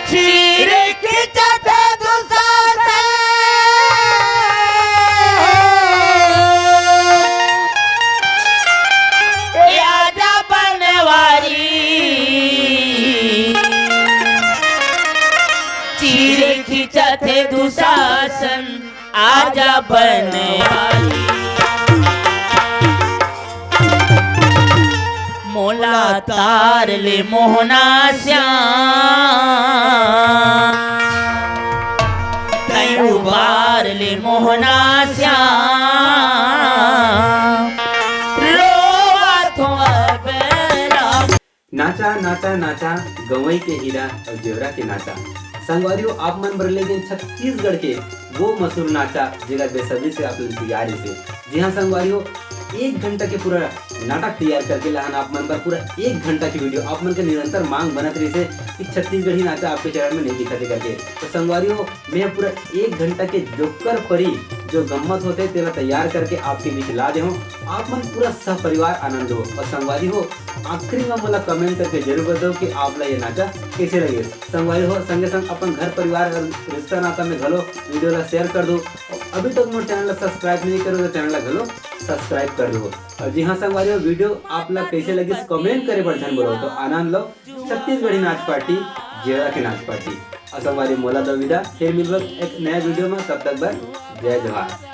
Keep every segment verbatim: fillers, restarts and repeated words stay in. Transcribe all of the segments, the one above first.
चीर खींचत दुशासन, आजा बनवारी। चीर खींचत हे दुशासन, आजा बनवारी। मोला तार ले मोहना श्याम, तैं उबार ले मोहना श्याम, रोवत हों अब राम। नाचा, नाचा, नाचा, गंवई के हीरा अउ जेवरा के नाचा। संगवारी हो, आप मन बर ले गेन छत्तीसगढ़ के वो मशहूर नाचा, जेला बेसब्री से आप लोग इंतजार रहिसे। जी हाँ संगवारी हो, एक घंटा के पूरा नाटक तैयार करके लाहन आप मन बर। पूरा एक घंटा की वीडियो, आप मन के निरंतर मांग बनत रहिसे कि छत्तीसगढ़ी नाचा आपके चैनल में नहीं दिखत हे करके। तो संगवारी हो, मैं पूरा एक घंटा के जोकर परी जो गम्मत होथे, तेला तैयार करके आपके बीच ला दे हूँ। आप मन पूरा सपरिवार आनंद लो। और संगवारी हो, आखिरी में मोला comment करके जरूर बताओ कि आप ला ये नाचा कैसे लगे। संगवारी हो, संगे संग अपन घर परिवार और रिश्ता नाता में घलो वीडियो ला share कर दो। और अभी तक मोर चैनल ला subscribe नहीं करो तो चैनल ला घलो subscribe कर दो। और जी हाँ संगवारी हो, वीडियो आप ला कैसे लगिस comment करे बर झन बोलो। तो आनंद लो छत्तीसगढ़ी नाच पार्टी, जेवरा के नाच पार्टी। और संगवारी मोला दो विदा, फिर मिलबो एक नया वीडियो में, तब तक बर जय जोहार।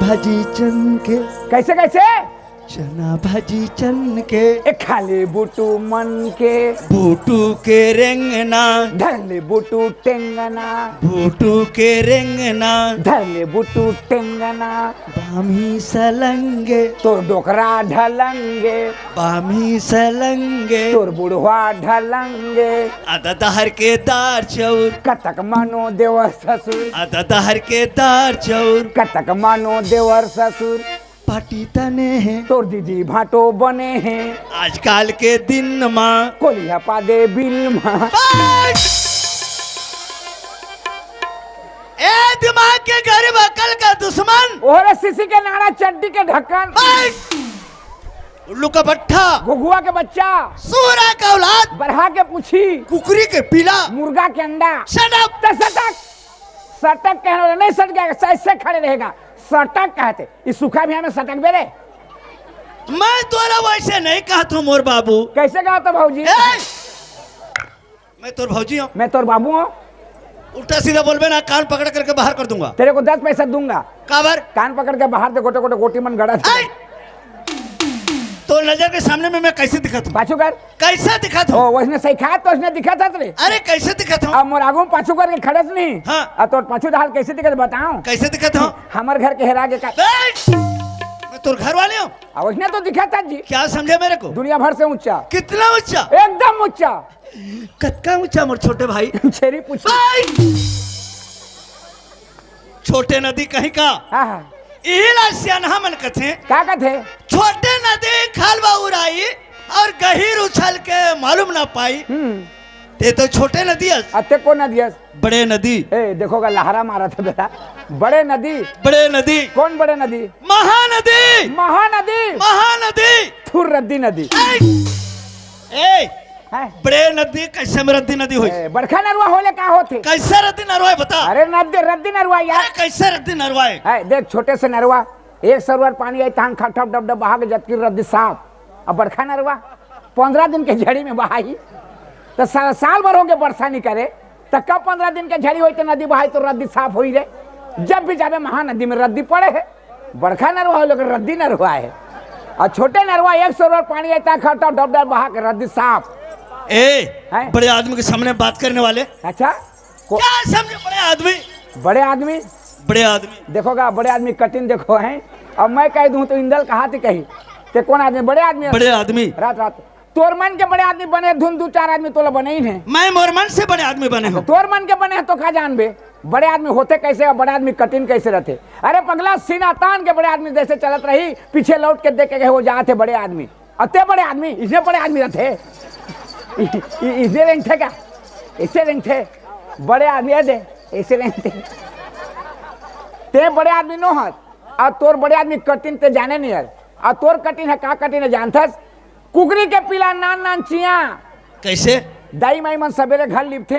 भाजी चन के। कैसे, कैसे? चना भाजी चन के। ए, खा ले बुटू मन के। बुटू के रेंगना। धर ले बुटू टेंगना। बुटू के रेंगना। धर ले बुटू टेंगना। बामी सलंगे। तोर डोकरा ढलंगे। बामी सलंगे। तोर बुढ़वा ढलंगे। आधा दहर के दार चौर। कतक मानो देवर ससुर। आधा दहर के दार चौर। कतक मानो देवर ससुर। पाटी तने हे। तोर दीदी भाटो बने हे। आजकल के दिन मा। कोलिया पा दे बिल मा। बस! ए दिमाग के गरीब, अकल का दुश्मन। ओहरे सीसी के नाड़ा, चड्डी के ढक्कन। बस! उल्लू का पट्ठा। घुघुआ के बच्चा। सूरा का औलाद। बरहा के पूछी। कुकरी के पीला। मुर्गा के अंडा। Shut up! तो सटक। सटक कहने वाला नहीं सट गया, ऐसे खड़े रहेगा। सटक कहते, इस सूखा भी हमें सटक बेरे। मैं तोरा वैसे नहीं कहत हूँ मोर बाबू। कैसे कहत हो भौजी? ए! मैं तोर भौजी हूँ। मैं तोर बाबू हूँ। उल्टा सीधा बोलबे ना, कान पकड़ करके बाहर कर दूंगा। तेरे को दस पैसा दूंगा। काबर? कान पकड़ के बाहर दे, गोटे गोटे गोटी मन गड़ा दे। ए! तो नजर के सामने में मैं कैसे दिखत हूँ? पाछू कर। कैसे दिखत हूँ? ओ, वैसने सही खात तो उसने दिखत हत रे। अरे, कैसे दिखत हूँ? अब मोर आगू में पाछू करके खड़े से नहीं। हाँ। अब तोर पाछू दाल कैसे दिखत बताओ? कैसे दिखत हूँ? हमर घर के हेरा के का। बैठ! मैं तोर घर वाले हूँ। अब उसने तो दिखत हत जी। क्या समझे मेरे को? दुनिया भर से ऊंचा। कितना ऊंचा? एकदम ऊंचा। कतका ऊंचा मोर छोटे भाई? छेरी पूछ। बैठ! छोटे नदी कहीं का। हाँ, हाँ। इही ला सियानहा मन कथे। का कथे? छोटे नदी खाल बा उराई और गहिर उछल के मालूम ना पाई। हम्म। ते तो छोटे नदी हस। अते कौन नदी हस? बड़े नदी। ए, देखो गा, लहरा मारा था बेटा। बड़े नदी। बड़े नदी। कौन बड़े नदी? महानदी। महानदी। महानदी। थुर रद्दी नदी। ए! ए! हैं? बड़े नदी कैसे में रद्दी नदी होई? ए, बड़खा नरवा होले का होथे? कैसे रद्दी नरवा है बता? अरे नद्दी, रद्दी नरवा यार। अरे कैसे रद्दी नरवा है? है, देख छोटे से नरवा, एक सरोवर पानी आई तहां खटप डब डब बहा के जतकी रद्दी साफ। अब बड़खा नरवा पंद्रह दिन के झड़ी में बहाई, तो साल, साल भर हो गए बरसा नहीं करे, तो कब पंद्रह दिन के झड़ी होई तो नदी बहाई तो रद्दी साफ होई रे? जब भी जाबे महानदी में रद्दी पड़े है। बड़खा नरवा हो लेकिन रद्दी नरवा है, और छोटे नरवा एक सरोवर पानी आई तहां खटप डब डब बहा के रद्दी साफ। ए, हैं? बड़े आदमी के सामने बात करने वाले। अच्छा, को- क्या समझे बड़े आदमी? बड़े आदमी? बड़े आदमी। देखो गा, बड़े आदमी कटिन देखो हैं। अब मैं कह दूं तो इंदल कहा थी कही, ते कौन आदमी? बड़े आदमी। बड़े आदमी। रात रात तोर मन के बड़े आदमी बने धुन, दू चार आदमी तोला बने ही नहीं। मैं मोर मन से बड़े आदमी बने हूँ। तोर मन के बने हैं तो का जानबे? बड़े आदमी होते कैसे और बड़े आदमी कटिन कैसे रहते? अरे पगला, सीना तान के बड़े आदमी जैसे चलत रही, पीछे लौट के देख के कहे, "वो जात है बड़े आदमी।" अते बड़े आदमी, इसने बड़े आदमी रहते। इ-, इ-, इसने रेंगते क्या? इससे रेंगते। बड़े आदमी है दे, इससे रेंगते। ते बड़े आदमी नो हस, और तोर बड़े आदमी कटिन ते जाने नहीं हस। और तोर कटिन है, का कटिन है जानथस? कुकरी के पीला नान नान चिया। कैसे? दाई माई मन सबेरे घर लिपथे,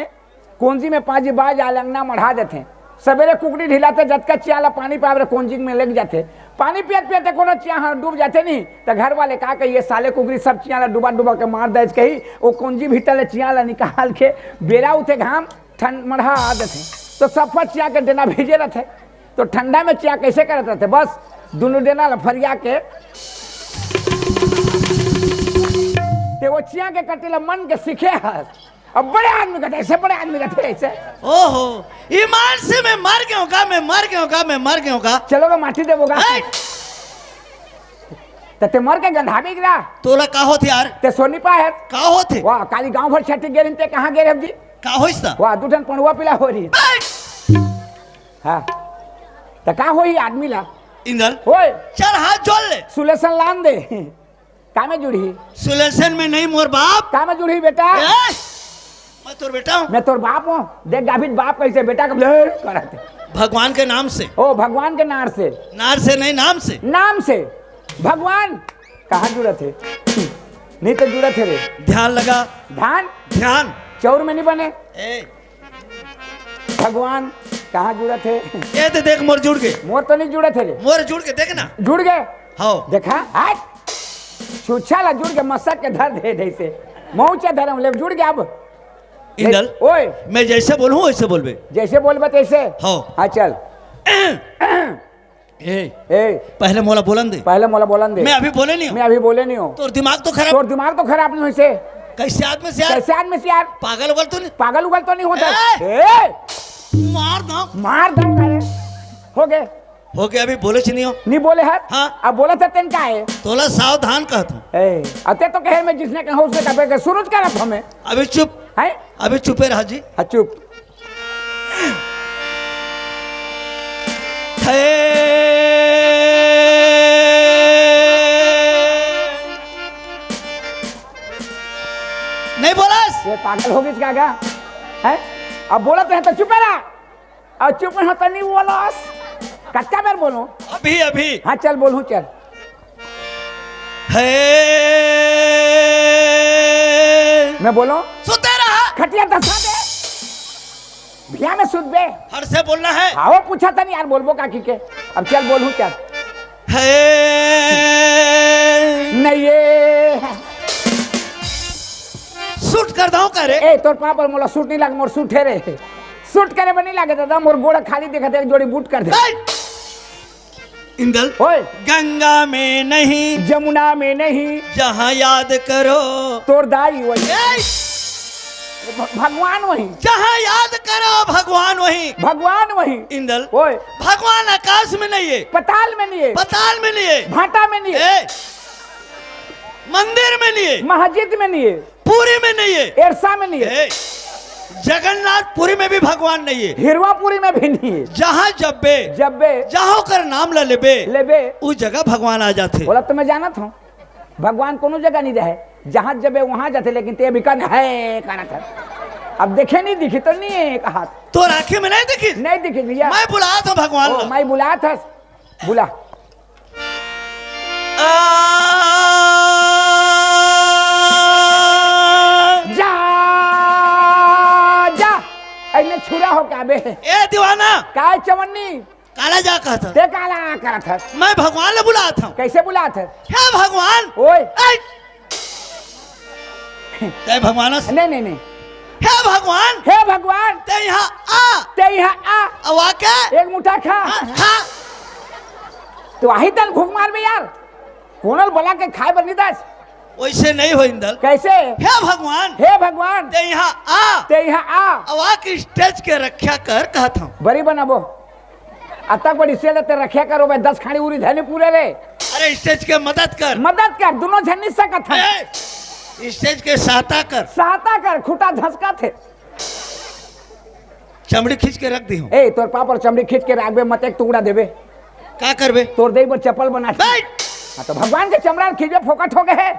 कोंजी में पाजी बाज आल अंगना मढ़ा देथे। सबेरे कुकरी ढिलाथे, जतका चिया ला पानी पावे रे कोंजी में लेग जाथे। पानी पियत पियत कोनो चिया ह डूब जाथे नहीं, त घर वाले का कहिए, "साले कुकरी सब चिया ला डुबा डुबा के मार देस," कही। ओ कोंजी भीतर ले चिया ला निकाल के बेरा उठे घाम ठंड मढ़ा देथे, तो सब पर चिया के डेना भीजे रहथे। तो ठंडा में चिया कैसे करत रहथे? बस दुनू डेना ला फरिया के ते वो चिया के कटी ला मन के सीखे हस। अब बड़े आदमी कहते, ऐसे बड़े आदमी कहते, ऐसे। ओहो, ईमान से मैं मर गया हूँ का, मैं मर गया हूँ का, मैं मर गया हूँ का। चलो गा, माटी देबो गा। ए! त ते मर के गंधाबे गिरा। तोला का होत यार? ते सोनी पाए। का होत है? वाह, काली गांव भर छठी गेरिन, ते कहाँ गेरे हम जी? का होइस ता? वाह, दू ठन पड़ुआ पिला हो रही। ए! हाँ। त का होई आदमी ला? इंदल। ओए। चल हाथ जोड़ ले। सुलेसन लान दे। का में जुड़ही? सुलेसन में नहीं मोर बाप। का में जुड़ही बेटा? ए! मैं तोर बेटा हूँ। मैं तोर बाप हूँ। देख गाभिन बाप कैसे बेटा को ब्लर करत है। भगवान के नाम से। ओ भगवान के नार से। नार से नहीं, नाम से। नाम से। भगवान कहाँ जुड़त है? नहीं तो जुड़त है रे। ध्यान लगा। धान? ध्यान। चौर में नहीं बने। ए, भगवान कहाँ जुड़त है? ये तो देख मोर जुड़ के। मोर तो नहीं जुड़त है रे। मोर जुड़ के देख ना। जुड़ गए। हाँ। देखा? हट। छुच्छा ला जुड़ के मसक के धर दे जैसे। मौचा धरम ले जुड़ गया अब। इंदल, ओए। मैं जैसे बोलूँ वैसे बोलबे। जैसे बोलबे तैसे। हाँ। हाँ चल। ए, ए, पहले मोला बोलन दे। पहले मोला बोलन दे। मैं अभी बोले नहीं हूँ। मैं अभी बोले नहीं हूँ। तोर दिमाग तो खराब। तोर दिमाग तो खराब नहीं होइसे। कैसे आदमी से यार? कैसे आदमी से यार? पागल उगल तो नहीं? पागल उगल तो नहीं होता? ए! ए! मार दम। मार दम करे। हो गए। हो गया, अभी बोले से नहीं हो। नहीं बोले है? हाँ। अब बोला था तेन का है? तोला सावधान कहत हूँ। ए, अते तो कहे मैं जिसने कहा उसने कहा के शुरू करत हमें। अभी चुप। हैं? अभी चुपे रह जी। हाँ, चुप। हे। नहीं बोलस? ये पागल हो गई क्या, क्या? हैं? अब बोलत है तो चुप रहा। अब चुप रहा तो नहीं बोलस। कच्चा बेर बोलूं? अभी, अभी। हाँ, चल बोलूं, चल। हे। मैं बोलूं? सुते रहा। खटिया धसा दे। भैया मैं सुत बे। हर से बोलना है। हाँ, वो पूछा था नहीं यार, बोलबो का की के। अब चल बोलूं, चल। हे। नहीं ये। सूट कर दऊं का रे? ए, तोर पाप और मोला सूट नहीं लागे, मोर सूट है रे। सूट करे में नहीं लागे दादा, मोर गोड़ा खाली देखत है, एक जोड़ी बूट कर दे। नहीं। इंदल, ओए। गंगा में नहीं, जमुना में नहीं, जहाँ याद करो। तोर दाई वही। ए! भ-, भगवान वही। जहाँ याद करो भगवान वही। भगवान वही। इंदल, ओए। भगवान आकाश में नहीं है। पताल में नहीं है। पताल में नहीं है। भाटा में नहीं है। ए! मंदिर में नहीं है। मस्जिद में नहीं है। पूरी में नहीं है। एरसा में नहीं है। ए, जगन्नाथपुरी में भी भगवान नहीं है। हिरवापुरी में भी नहीं है। जहाँ जब्बे, जब्बे, जहाँ ओकर नाम ला लेबे, लेबे। उस जगह भगवान आ जाथे। बोला तो मैं जानत हूँ, भगवान कोनो जगह नहीं रहे, जहाँ जब्बे वहाँ जाथे, लेकिन ते अभी कन है कहना था। अब देखे नहीं दिखी तो नहीं है कहा। तोर आँखी में नहीं दिखी? नहीं दिखी भैया। मैं बुलात हूँ भगवान ओ, ला। मैं बुलात हस, बुला। आ। जा, जा। ऐने छुरा हो क्या बे? ए दीवाना। काय चवन्नी? काला जा कहत हस? ते काला करत हस? मैं भगवान ले बुलात हूँ। कैसे बुलात हस? हे भगवान। ओए। ऐ। तै भगवान हस? नहीं, नहीं, नहीं। हे भगवान। हे भगवान। तै यहाँ आ। तै यहाँ आ। अब आके एक मुठा खा। हाँ, खा। तो आही तन भूख मार में यार। कोनल बला के खाए बर नहीं दस। वैसे नहीं हो इंदल। कैसे? हे भगवान। हे भगवान। तै यहाँ आ। तै यहाँ आ। अब आके स्टेज के रक्षा कर कहत हूँ। बड़ी बनाबो। अतक बड़ी सेल ते रखे करो बे, दस खानी उरी धनी पूरे रे। अरे स्टेज के मदद कर। मदद कर, दोनों झन नहीं सकत है। ए, स्टेज के सहायता कर। सहायता कर, खुटा धसका थे। चमड़ी खींच के रख दी हूँ। ए, तोर पाप और चमड़ी खींच के रखबे, मत एक टुकड़ा देबे। का करबे? तोर दे बर चप्पल बना। बैठ। हाँ, तो भगवान के चमड़ा खींचबे, फोकट हो गए है।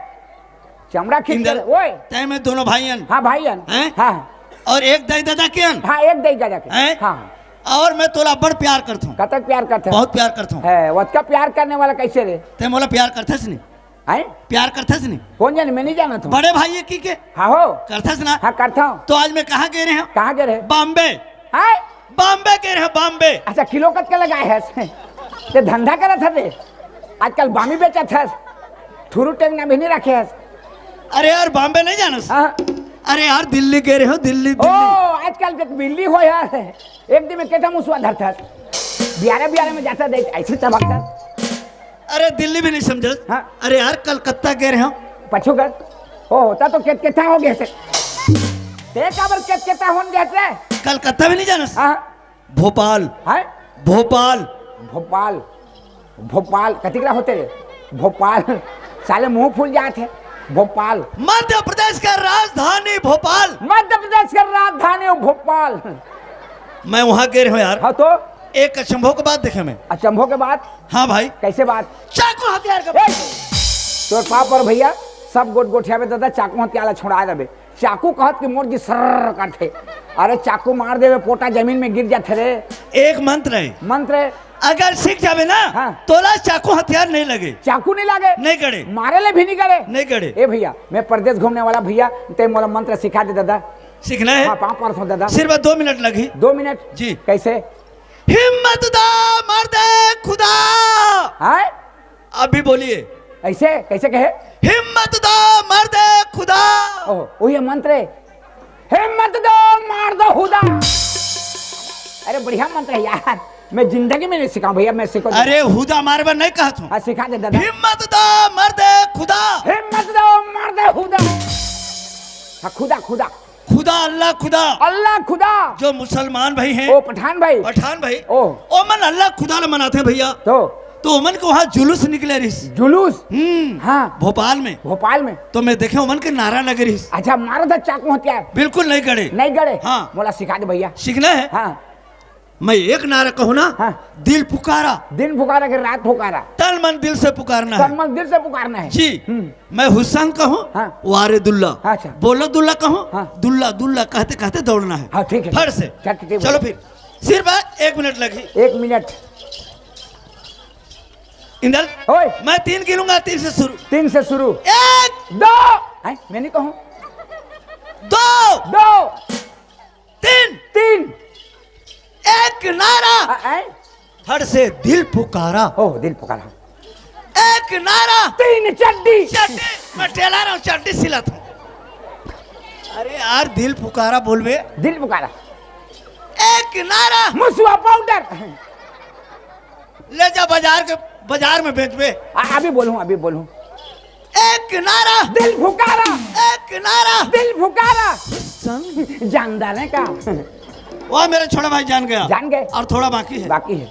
चमड़ा खींच इंदल, कर, ओए। तै मैं दोनों भाई हन। हाँ, भाई हन। हैं? हाँ। और एक दाई दादा के हन। हाँ, एक दाई दादा के। हैं? हाँ। और मैं तोला बड़ प्यार करत हूँ। कतक प्यार करत हस? बहुत प्यार करत हूँ। है, वतका प्यार करने वाला कैसे रे? तै मोला प्यार करथस नहीं? हैं? प्यार करथस नहीं? कौन जाने, मैं नहीं जानत हूँ। बड़े भाई है की के? हाँ हो। करथस ना? हाँ, करत हूँ। तो आज मैं कहाँ गे रहे हूँ? कहाँ गे रहे? बॉम्बे। हैं? बॉम्बे गे रहे हूँ, बॉम्बे। अच्छा, किलो कतका लगाए है? ते धंधा करत हस रे? आजकल बामी बेचत हस, ठुरू टेंगना भी नहीं रखे हस। अरे यार, बॉम्बे नहीं जानस? हाँ। अरे यार, दिल्ली गे रहे हूँ, दिल्ली, ओ, दिल्ली। आजकल के बिल्ली हो यार, एक दिन में केटा मुसवा धरत हस, बियारे बियारे में जाता देख, ऐसे चमकता। अरे दिल्ली भी नहीं समझस? हाँ। अरे यार, कलकत्ता गे रहे हूँ। पछू कर, ओ, होता तो केत केता हो गए थे। ते काबर केत केता होन गए थे? कलकत्ता भी नहीं जानस? हाँ। भोपाल। हैं? भोपाल। भोपाल। भोपाल। कतिकरा होते रे? भोपाल। साले मुंह फूल जात है। भोपाल। मध्य प्रदेश का राजधानी भोपाल। मध्य प्रदेश का राजधानी भोपाल। मैं वहां गे रहे हूँ यार। हाँ तो? एक अचंभो के बात देखे मैं। अचंभो के बात? हाँ भाई। कैसे बात? चाकू हथियार का ए! तोर पाप और भैया, सब गोट गोठिया में दादा चाकू हथियार ला छोड़ा देबे। चाकू कहत कि मोर जी सर्र करथे। अरे चाकू मार देबे, पोटा जमीन में गिर जाथे रे। एक मंत्र है। मंत्र है। अगर सीख जाबे ना, हाँ। तोला चाकू हथियार नहीं लगे। चाकू नहीं लगे? नहीं गड़े। मारे ले भी नहीं गड़े? नहीं गड़े। ए भैया, मैं परदेस घूमने वाला भैया, ते मोला मंत्र सिखा दे दादा। सीखना है? हाँ, पाँव परसों दादा। सिर्फ दो मिनट लगही। दो मिनट? जी। कैसे? हिम्मत दा मर्दे खुदा। हाँ? आप भी बोलिए। ऐसे? कैसे कहे? हिम्मत दो मर्दे खुदा। ओह, वही मंत्र है। हिम्मत दो, मार दो हुदा। अरे बढ़िया मंत्र है यार। मैं जिंदगी में नहीं सिखाऊं भैया, मैं सिखा। अरे, हुदा मारे बर नहीं कहत हूँ। हाँ, सिखा दे दादा। हिम्मत दो मर्दे खुदा। हिम्मत दो मर्दे खुदा। हाँ, खुदा, खुदा। खुदा, अल्लाह खुदा। अल्लाह खुदा। जो मुसलमान भाई हैं, ओ पठान भाई। पठान भाई। ओ। ओमन अल्लाह खुदा ल मनाथे भैया। तो? तो ओमन के वहाँ जुलूस निकले रहिस। जुलूस? हम्म। हाँ। भोपाल में। भोपाल में। तो मैं देखे ओमन के नारा लगे रहिस। अच्छा, मारो था चाकू हथियार। बिल्कुल नहीं गड़े। नहीं गड़े? हाँ। मोला सिखा दे भैया। सीखना है? हाँ। मैं एक नारा कहूँ ना, हाँ। दिल पुकारा। दिल पुकारा के रात पुकारा। तन मन दिल से पुकारना है। तन मन दिल से पुकारना है। जी। हम्म। मैं हुस्सन कहूँ, हाँ। वारे दुल्ला। अच्छा। बोलो दुल्ला कहूँ, हाँ। दुल्ला, दुल्ला कहते कहते दौड़ना है। हाँ, ठीक है। फट से। चल, ठीक है। चलो फिर, सिर्फ एक मिनट लगी। एक मिनट। इंदल, ओए। मैं तीन गिनूंगा, तीन से शुरू। तीन से शुरू। एक। दो। हैं? मैं नहीं कहूँ। दो। दो। तीन। तीन। एक नारा। आ, आए? फट से दिल पुकारा। ओह, दिल पुकारा। एक नारा। तीन चड्डी। चड्डी, मैं टेलर हूँ, चड्डी सिलाता हूँ। अरे यार, दिल पुकारा बोलबे। दिल पुकारा। एक नारा। मुसवा पाउडर। ले जा बाजार के, बाजार में बेचबे। आ, अभी बोलूँ, अभी बोलूँ। एक नारा। दिल फुकारा। एक नारा। दिल फुकारा। संग। जानदार है का? वाह, मेरा छोटा भाई जान गया। जान गए। और थोड़ा बाकी है। बाकी है।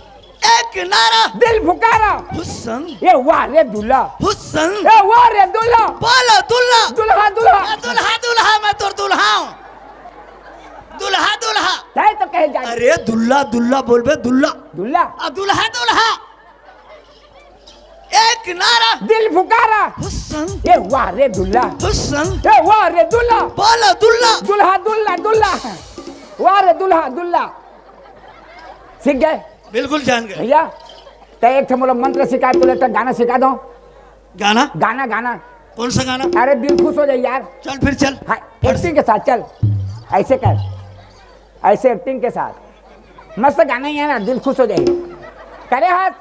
एक नारा। दिल फुकारा। हुस्सन। ये वाह रे दूल्हा। हुस्सन। ये वाह रे दूल्हा। बोलो दूल्हा। दूल्हा, दूल्हा। ए, दूल्हा, दूल्हा, मैं तोर दूल्हा हूँ। दूल्हा, दूल्हा। तय तो कहे जा। अरे दूल्हा, दूल्हा बोलबे, दूल्हा। दूल्हा। अब दूल्हा, दूल्हा। एक नारा। दिल फुकारा। हुस्सन। ए वाह रे दूल्हा। हुस्सन। ए वाह रे दूल्हा। बोलो दूल्हा। दूल्हा, दूल्हा, दूल्हा। वाह रे दूल्हा, दूल्हा। सीख गए? बिल्कुल जान गए। भैया, तो एक ठो मोला मंत्र सिखाए, तो एक ठो गाना सिखा दो। गाना? गाना, गाना। कौन सा गाना? अरे दिल खुश हो जाए यार। चल फिर चल। हाँ, फट से। एक्टिंग के साथ चल। ऐसे कर, ऐसे एक्टिंग के साथ। मस्त गाना ही है ना, दिल खुश हो जाए। करे हाथ।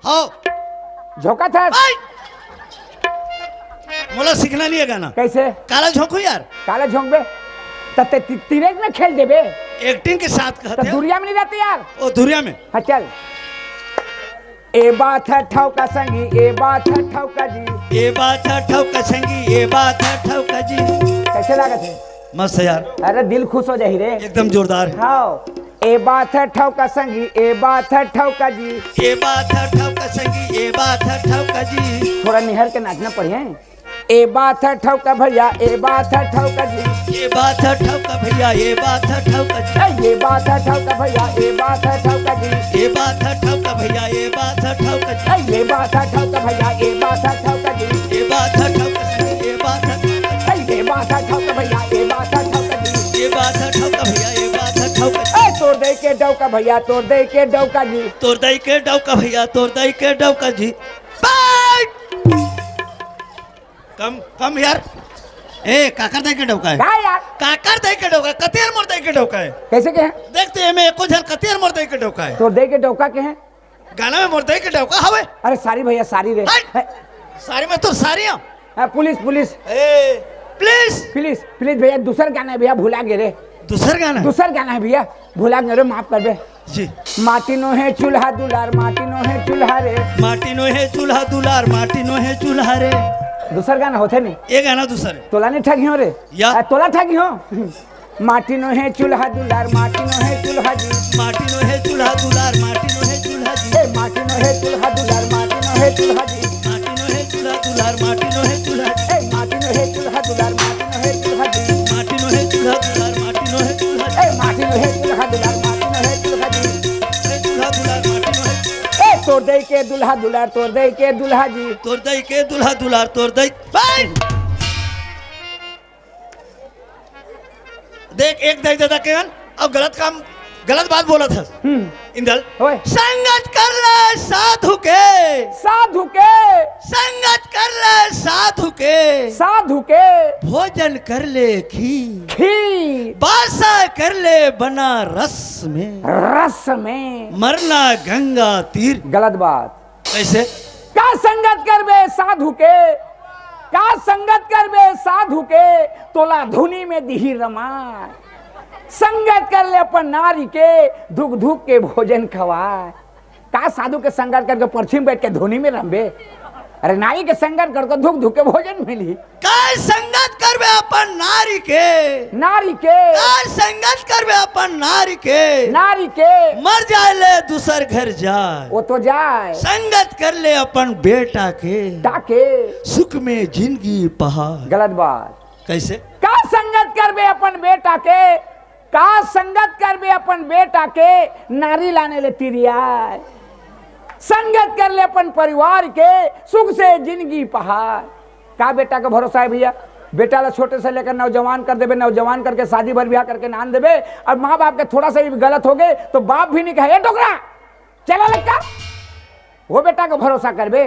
हो। झोंका था। भाई! मोला सीखना नहीं है गाना। कैसे? काला झोंकू यार। काला झोंकबे? त ते ति-, तिरेक में खेल देबे। एक्टिंग के साथ कहते त हैं। दुरिया में नहीं रहते यार। ओ, दुरिया में। हाँ, चल। ए बात है ठौका संगी, ए बात है ठौका जी। ए बात है ठौका संगी, ए बात है ठौका जी। कैसे लागत है? मस्त है यार। अरे दिल खुश हो जाही रे। एकदम जोरदार। हाँ। ए बात है ठौका संगी, ए बात है ठौका जी। ए बात है ठौका संगी, ए बात है ठौका जी। थोड़ा निहर के नाचना पड़िए। ए बात है ठौका भैया, ए बात है ठौका जी। ए बात है ठौका भैया, ए बात है ठौका जी। ए, ए बात है ठौका भैया, ए बात है ठौका जी। ए बात है ठौका भैया, ए बात है ठौका जी। ए, ए बात है ठौका भैया, ए बात है ठौका जी। ए बात है ठौका जी, ए बात है ठौका जी। ए, ए बात है ठौका भैया, ए बात है ठौका जी। ए बात है ठौका भैया, ए बात है ठौका जी। ए, तोर दई के डौका भैया, तोर दई के डौका जी। तोर दई के डौका भैया, तोर दई के डौका जी। बाय। कम, कम यार। ए, काकर दई के डौका है? का यार? काकर दई के डौका है? कतेर मोर दई के डौका है? कैसे के है? देख तो, एमे एको झन कतेर मोर दई के डौका है? तोर दई के डौका के है? गाना में मोर दई के डौका हवे? अरे सारी भैया, सारी रे। हट! है। सारी में तो सारी है। हाँ, police, police. A, please. Please, please भैया, दूसर गाना है भैया, भुला गे रे। दूसर गाना? दूसर गाना है भैया, भुला गे रे, माफ कर दे। जी। माटी नो हे चूल्हा दुलार, माटी नो हे चूल्हा रे। माटी नो हे चूल्हा दुलार, माटी नो हे चूल्हा रे। दूसर गाना होथे नहीं? ये गाना दूसर है। तोला नहीं ठगियो रे। या। आ, तोला ठगियो। माटी नो हे चूल्हा दुलार, माटी नो हे चूल्हा जी। माटी नो हे चूल्हा दुलार, माटी नो हे चूल्हा जी। ए, माटी नो हे चूल्हा दुलार, माटी नो हे चूल्हा जी। माटी नो हे चूल्हा दुलार, माटी नो हे चूल्हा जी। ए, माटी नो हे चूल्हा दुलार, माटी नो हे चूल्हा जी। माटी नो हे चूल्हा दुलार, माटी नो हे चूल्हा जी। ए, माटी नो हे चूल्हा दुलार, माटी नो हे चूल्हा जी। हे चूल्हा दुलार, माटी नो हे। ए, तोर दई के दुल्हा दुलार, तोर दई के दुल्हा जी। तोर दई के दुल्हा दुलार, तोर दई। भाई! देख, एक दई ददा के हन, अब गलत काम, गलत बात बोलत हस। हम्म। इंदल। ओए। संगत कर ले साधु के। साधु के। संगत कर ले साधु के। साधु के। भोजन कर ले खीर। खीर। बासा कर ले बनारस में। रस में। मरना गंगा तीर। गलत बात। कैसे? का संगत करबे साधु के, का संगत करबे साधु के, तोला धुनी में दिही रमा। संगत कर ले अपन नारी के, धुक धुक के भोजन खवाए। का साधु के संगत करके परछी म बइठ के धुनी म रमबे? अरे, नारी के संगत कर तो धुक धुक के भोजन मिलही। काय संगत करबे अपन नारी के? नारी के। काय संगत करबे अपन नारी के? नारी के। मर जाय ले दूसर घर जाय। वो तो जाय। संगत कर ले अपन बेटा के। ताके। सुख में जिंदगी पहाय। गलत बात। कैसे? का संगत करबे अपन बेटा के? का संगत करबे अपन बेटा के? नारी लाने ले तिरियाय। संगत कर ले अपन परिवार के, सुख से जिंदगी पहाय। का बेटा के भरोसा हे भइया? बेटा ला छोटे से लेकर नौजवान कर देबे, नौजवान करके शादी बर बियाह करके नान देबे, अउ माँ बाप के थोड़ा सा भी गलत होगे तो बाप भी नहीं कहे, "ए डोकरा, चला लइका।" वो बेटा के भरोसा करबे,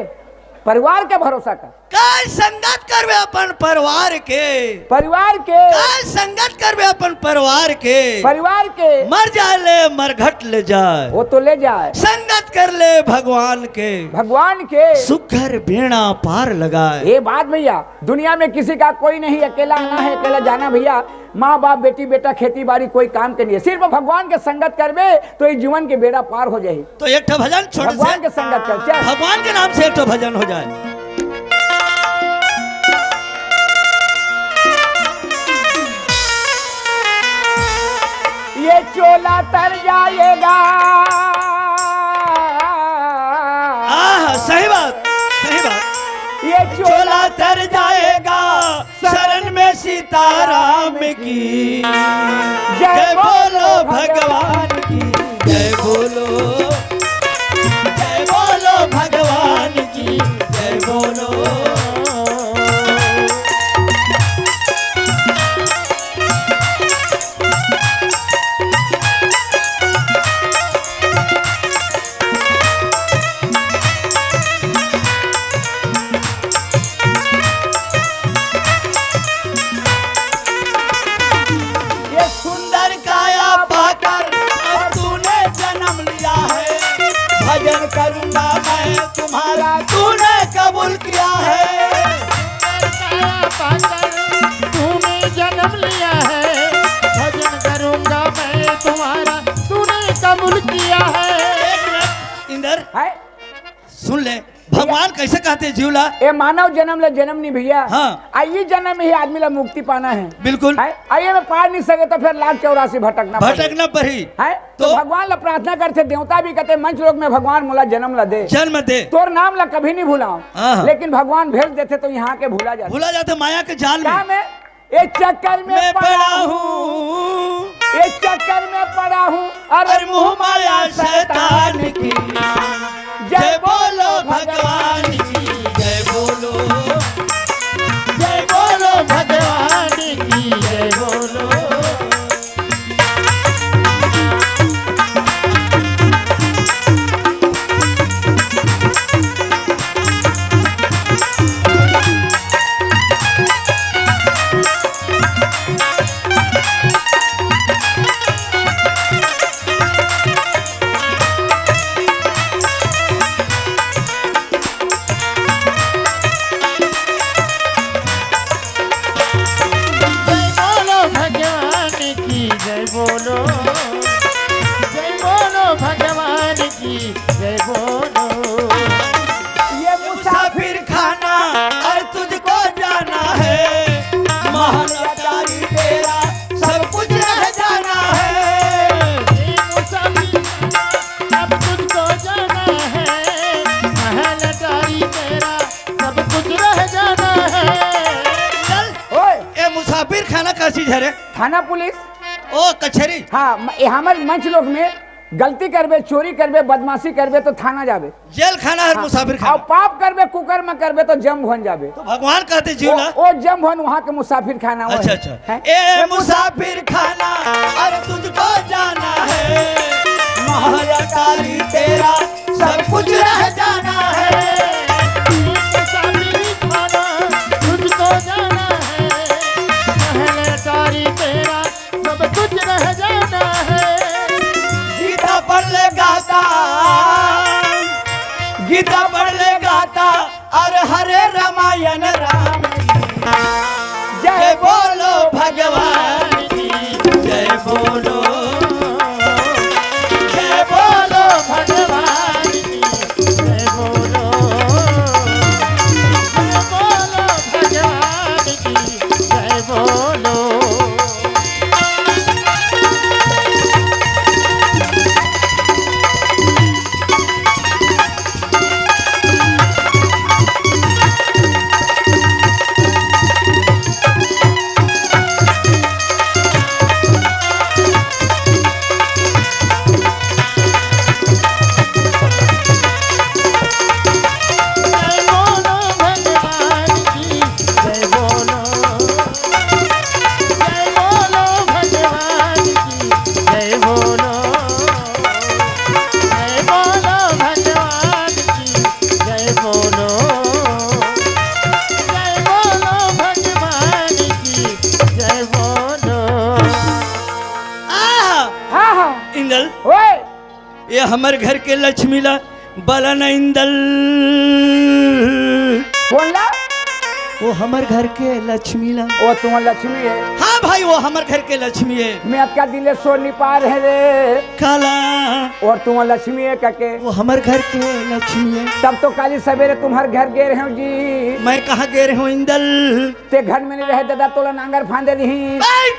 परिवार के भरोसा कर। काय संगत करबे अपन परिवार के? परिवार के। काय संगत करबे अपन परिवार के? परिवार के। मर जाय ले मरघट ले जाय। वो तो ले जाय। संगत कर ले भगवान के। भगवान के। सुघर बेड़ा पार लगाय। ये बात भइया, दुनिया में किसी का कोई नहीं, अकेला आना है, अकेला जाना भइया। माँ बाप, बेटी बेटा, खेती बाड़ी कोई काम के नहीं है, सिर्फ भगवान के संगत करबे तो ये जीवन के बेड़ा पार हो जाही। तो एक ठो भजन छोटे से भगवान के संगत कर, चल। भगवान के नाम से एक ठो भजन हो जाय। ये चोला तर जाएगा। आह, सही बात, सही बात। ये चोला तर जाएगा। शरण में सीताराम की। जय बोलो भगवान की। जय बोलो, जय बोलो भगवान की। जय बोलो। ये सुंदर काया पाकर अब तूने जन्म लिया है। भजन करूंगा मैं तुम्हारा, तूने कबूल किया है। सुंदर काया पाकर तूने जन्म लिया है। भजन करूंगा मैं तुम्हारा, तूने कबूल किया है। एक मिनट, इंदर, है? सुन ले, भगवान कैसे कहते जीव ला? ए मानव जन्म ले जन्म नहीं भइया। हाँ। आ ये जन्म में ही आदमी ला मुक्ति पाना है। बिल्कुल। है? आ ये में पा नहीं सके तो फिर लाख चौरासी भटकना पड़ही। भटकना पड़ही। है? तो तो भगवान ला प्रार्थना करथे, देवता भी कहथे, "मंच लोक में भगवान मोला जन्म ला दे। जन्म दे। तोर नाम ला कभी नहीं भुलाओ।" हाँ, हाँ। लेकिन भगवान भेज देथे तो यहाँ के भुला जाथे। भुला जाथे माया के जाल में। का में? ए चक्कर में मैं पड़ा पड़ा हूँ। हूँ। ए चक्कर में पड़ा हूँ। अरे अरे मुँह माया शैतान की। जय बोलो भगवान की, जय बोलो। जय बोलो भगवान की, जय बोलो। जय बोलो भगवान की, जय बोलो। जय बोलो भगवान की, जय बोलो। ये मुसाफिर खाना, अरे तुझको जाना है, महल अटारी तेरा सब कुछ रह जाना है। ये मुसाफिर खाना, अब तुझको जाना है, महल अटारी तेरा सब कुछ रह जाना है। चल। ओए। ए मुसाफिर खाना का चीज है रे? थाना पुलिस। ओ, कचहरी। हाँ, म-, ए, हमर मंच लोक में गलती करबे, चोरी करबे, बदमाशी करबे तो थाना जाबे। जेल खाना है हाँ। मुसाफिर खाना। अउ पाप करबे, कुकर्म करबे तो जम भवन जाबे। तो भगवान कहते जीव ओ, ला। ओ जम भवन वहाँ के मुसाफिर खाना वो अच्छा, है। अच्छा। हैं? ए ए मुसाफिर खाना, अरे तुझको जाना है। महल अटारी तेरा सब कुछ रह जाना है। मुसाफिर खाना, तुझको जाना है। महल अटारी तेरा सब कुछ रह जाना है। गीता पढ़ ले गाता, गीता पढ़ ले गाता, अरे हरे रामायण राम की। जय बोलो भगवान की, जय बोलो, जय बोलो भगवान की। हमर घर के लक्ष्मी ला बला न इंदल। कोन ला? वो हमर घर के लक्ष्मी ला। वो तुम्हार लक्ष्मी हे। हाँ भाई, वो हमर घर के लक्ष्मी हे। मैं अतका दिन ले सोच नी पाय रहेंव रे। काला। वो तुम्हार लक्ष्मी हे कहिके। वो हमर घर के लक्ष्मी हे। तब तो काली सवेरे तुम्हार घर गे रहेंव जी। मैं कहाँ गे रहेंव इंदल? तें घर में नी रहे ददा, तोला नांगर फांदे दिही। ए!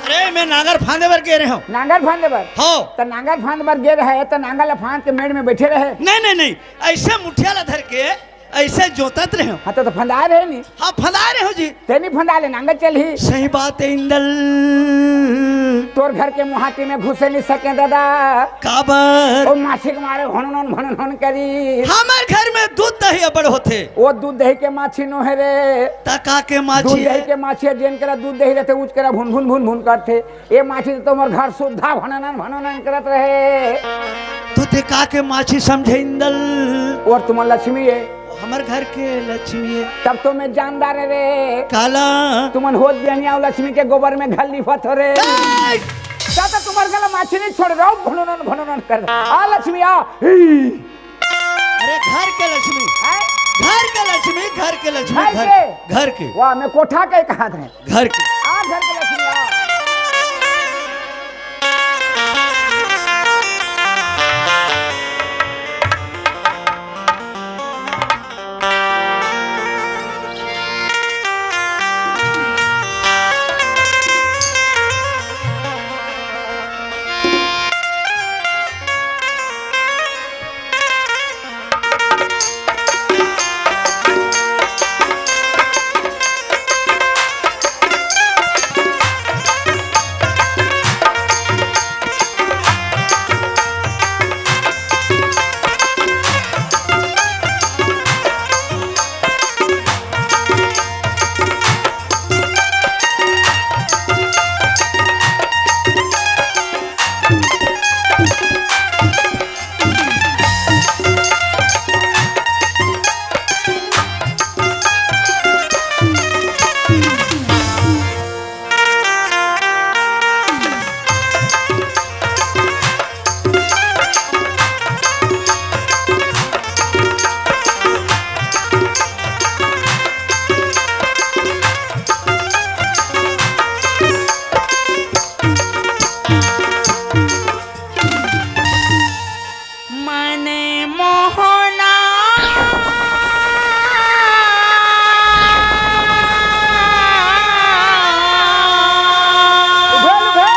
अरे, मैं नांगर फांदे बर गे रहेंव। नांगर फांदे बर? हो। त नांगर फांदे बर गे रहे, त नांगर ला फांद के मेड़ में बइठे रहे। नहीं, नहीं, नहीं, अइसे मुठिया ला धर के अइसे जोतत रहेंव। हाँ, त, त फंदाय रहे नी। हाँ, फंदाय रहेंव जी। तें नी फंदाय ले, नांगर चलही। सही बात हे इंदल। तोर घर के मुहाटी में घुसे नी सकेंव ददा। काबर? वो माछी के मारे भननन भननन करिस। हमर घर में दूध दही अब्बड़ होथे। वो दूध दही के माछी नोहे रे। त का के माछी हे? दूध दही के माछी हे, जेन करा दूध दही रहिथे, उच करा भुन भुन भुन भुन करथे। ये माछी तो तुम्हार घर सुद्धा भननन भननन करत रहे। त तें का के माछी समझे इंदल? वो तुम्हार लक्ष्मी हे। वो हमर घर के लक्ष्मी हे। तब तो मैं जान डारेंव रे। काला? तुमन होत बिहनिया वो लक्ष्मी के गोबर में घर लिपत हो रे। ए! त, त तुम्हार गला माछी नी छोड़े रहो, भननन भननन कर। आ लक्ष्मी आ। ही। अरे घर के लक्ष्मी। हैं? घर के लक्ष्मी, घर के लक्ष्मी, घर घर, के? घर के। वाह, मैं कोठा के कहा था। घर के। आ घर के लक्ष्मी आ। मन मोहना। उभे, उभे।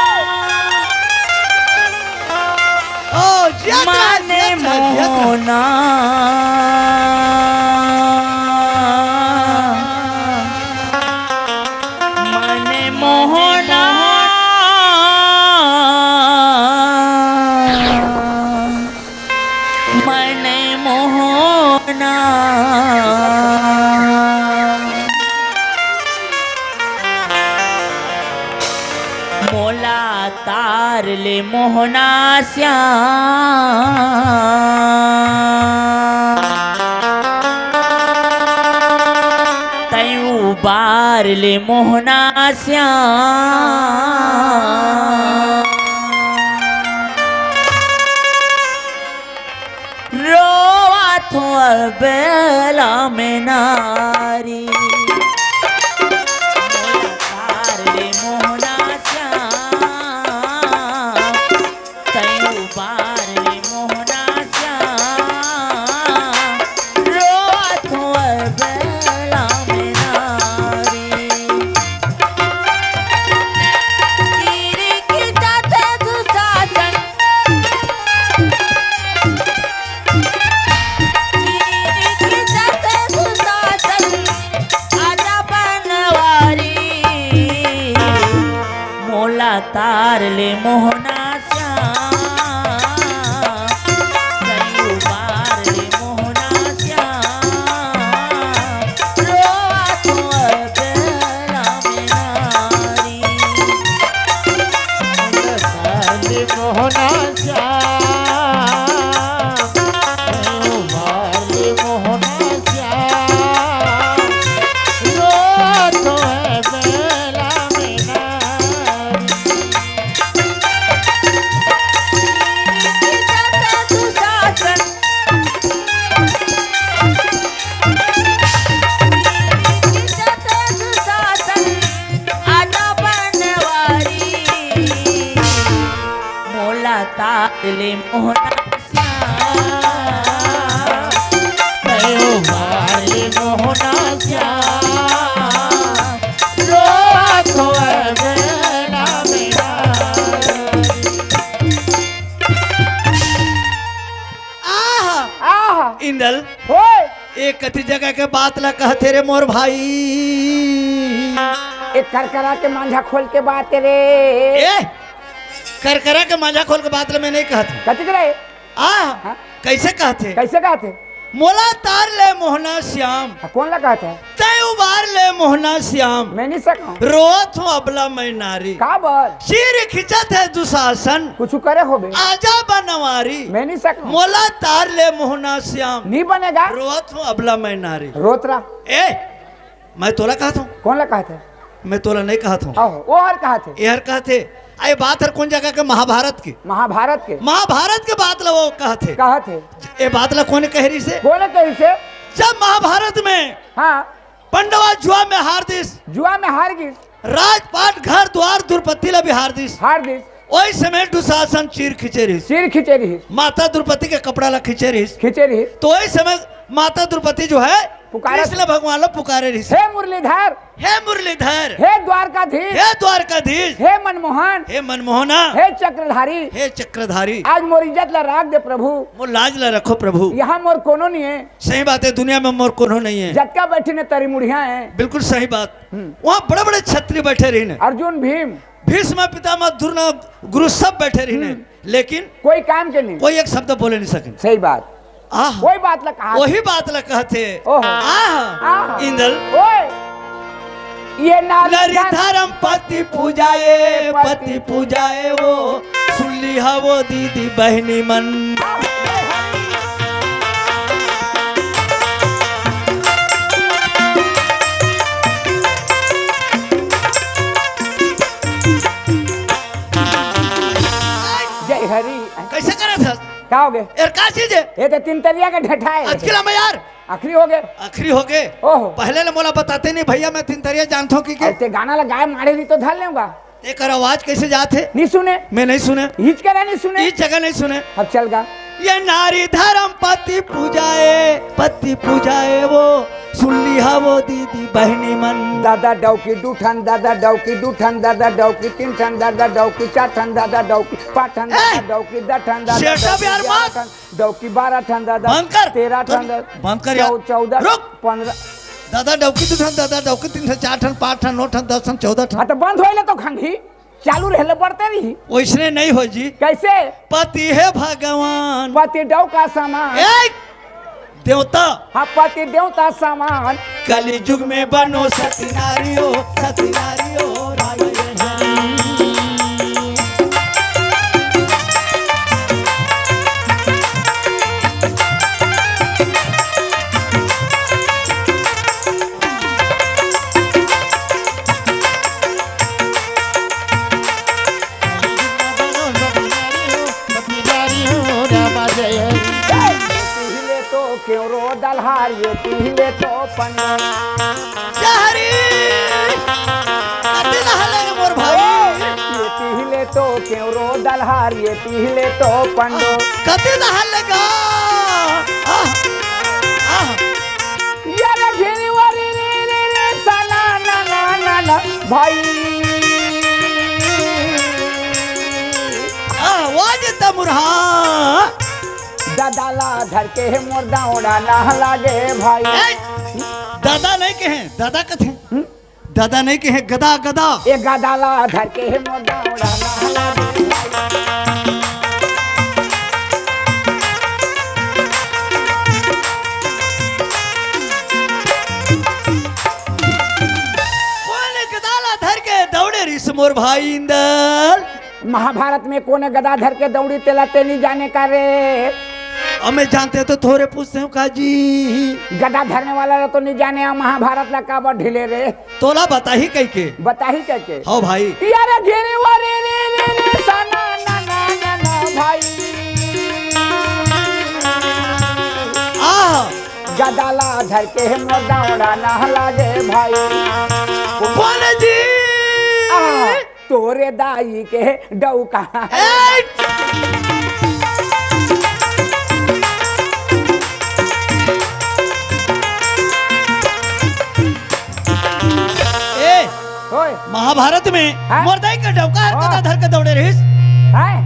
ओ, जिया मन जिया जिया मोहना। मन मोहना। मन मोहना। मोला तार ले मोहना श्याम। तैं उबार ले मोहना श्याम। रोवत हों अबेला में नारी। मोला तार ले मोहना श्याम। तैं उबार ले मोहना श्याम। रोवत हों अबेला में नारी। चीर के जाथे दुशासन। चीर के जाथे दुशासन। आजा बनवारी। मोला तार ले मोहना श्याम। तैं उबार ले मोहना श्याम। रोवत हों अबेला में नारी। मोला तार ले मोहना श्याम। तैं उबार ले मोहना श्याम। रोवत हों अबेला में नारी। ले मोहना श्याम, तय उबार ले मोहना श्याम, रोत होय बेरा मेरा। आहा! आहा! इंदल, होय! ए कति जगह के बात ला कहथे रे मोर भाई। ए करकरा के मांझा खोल के बात रे। ए, करकरा के मांझा खोल के बात ला मैं नहीं कहत हूँ। कति करे? आ, हाँ? कैसे कहथे? कैसे कहथे? मोला तार ले मोहना श्याम। हाँ, कोन ला कहथे? तय उबार ले मोहना श्याम। मैं नहीं सकूं। रोत हूँ अबला मैं नारी। का बर? चीर खिंचत हे दुशासन। कुछ करे होबे। आजा बनवारी। मैं नहीं सकूं। मोला तार ले मोहना श्याम। नहीं बनेगा। रोत हूँ अबला मैं नारी। रोत रहा। ए, मैं तोला कहत हूँ। कोन ला कहथे? मैं तोला नहीं कहत हूँ। ओहो, वो हर कहथे। ए हर कहथे। ए बात हर कोन जगह के? महाभारत के। महाभारत के। महाभारत के बात ला वो कहथे। कहथे। ए बात ला कोने कहे रिहिसे? कोने कहे रिहिसे? जब महाभारत में हाँ। पंडवा जुआ में हार दिस। जुआ में हार गिस। राजपाट घर द्वार द्रौपदी ला भी हार दिस। हार दिस। ओही समय दुशासन चीर खींचे रिहिस। चीर खींचे रिहिस। माता द्रौपदी के कपड़ा ला खींचे रिहिस। खींचे रिहिस। तो ओही समय माता द्रौपदी जो है, पुकारत कृष्ण भगवान ला पुकारे रिहिस। हे मुरलीधर। हे मुरलीधर। हे द्वारकाधीश। हे द्वारकाधीश। हे मनमोहन। हे मनमोहना। हे चक्रधारी। हे चक्रधारी। आज मोर इज्जत ला राख दे प्रभु। मोर लाज ला रखो प्रभु। यहाँ मोर कोनो नहीं है। सही बात है, दुनिया में मोर कोनो नहीं है। जतका बैठे ने तरी मुड़िया है। बिल्कुल सही बात। हम्म। वहाँ बड़े-बड़े क्षत्रिय बैठे रहिन। अर्जुन, भीम। भीष्म पितामह, द्रोण, गुरु सब बैठे रहिन। हम्म। लेकिन कोई काम के नहीं। कोई एक शब्द बोले नहीं सकिन। सही बात। आह। कोई बात ला कहा। वही बात ला कहथे। ओहो। आह। आह। इंदल। ओए। ये नारी नारी धर्म धर्म पति पूजाए, पति पूजाए वो। सुन लिहा वो दीदी बहनी मन। जय हरि। कैसे करे था? का होगे? यार, का चीज है? ये तो तीन तरिया के ढेठा है। अचकिला में यार। आखिरी होगे। आखिरी होगे। ओहो। पहले ले मोला बताते नहीं भैया, मैं तीन तरिया जानता हूँ कि के? अरे ते गाना ला गाए मारे नहीं तो धर लेऊंगा। तेकर आवाज कैसे जात हे? नहीं सुने। मैं नहीं सुने। हिच करा नहीं सुने। इस जगह नहीं सुने। अब चल गा। ये नारी धर्म पति पूजाए, पति पूजाए वो, सुन लिहा वो दीदी बहनी मन। दादा डौकी दू ठन, दादा डौकी दू ठन, दादा डौकी तीन ठन, दादा डौकी चार ठन, दादा डौकी पाँच ठन, दादा ए! डौकी दस ठन, दादा shut up डौकी यार, ग्यारह मत। ठन, डौकी बारह ठन, दादा बंद कर। तेरह ठन, बंद कर यार। चौ-, चौदह, रुक। पन्द्रह। दादा डौकी दू ठन, दादा डौकी तीन ठन, चार ठन, पाँच ठन, नौ ठन, दस ठन, चौदह ठन। हाँ, तो बंद होइले तो खंगी। चालू रहे ले बढ़ते रही। वैसने नहीं हो जी। कैसे? पति हे भगवान। पति डौका समान। ए! देवता। हाँ, पति देवता समान। कलयुग में बनो सती नारी हो, सती नारी हो, राम। पीले तो क्यों रो दलहार, ये पीले तो पंडो। हरी, कते नहा लगे मोर भाई। ये पीले तो क्यों रो दलहार, ये पीले तो पंडो। कते नहा लगा। आह, आह। यार घेरी वाली रे रे रे साला ना ना ना ना भाई। आह, वाज तमुरहा। दादा ला धर के हे मोर दावड़ा ना लागे भाई। ए, दादा नहीं कहे, दादा कथे। हम्म? दादा नहीं कहे, गदा, गदा। ए गदा ला धर के हे मोर दावड़ा ना लागे भाई। कोन गदा ला धर के दौड़े रिस मोर भाई इंदल? महाभारत में कोन गदा धर के दौड़ी तेला ते नहीं जाने का रे? अब मैं जानते तो थोरे पूछते हूँ का जी। गदा धरने वाला ला तो नहीं जाने, आ महाभारत ला काबर ढीले रे? तोला बताही कहिके। बताही कहिके। हव भाई। यार घेरे वारे रे रे रे साना ना ना ना ना भाई। आह। गदा ला धर के हे मोर दावड़ा ना लागे भाई। बोल जी। आह। तोरे दाई के डौका। ए! महाभारत में हाँ? मोर दाई के डौका हर हाँ। कदा धर के दौड़े रहिस। हैं?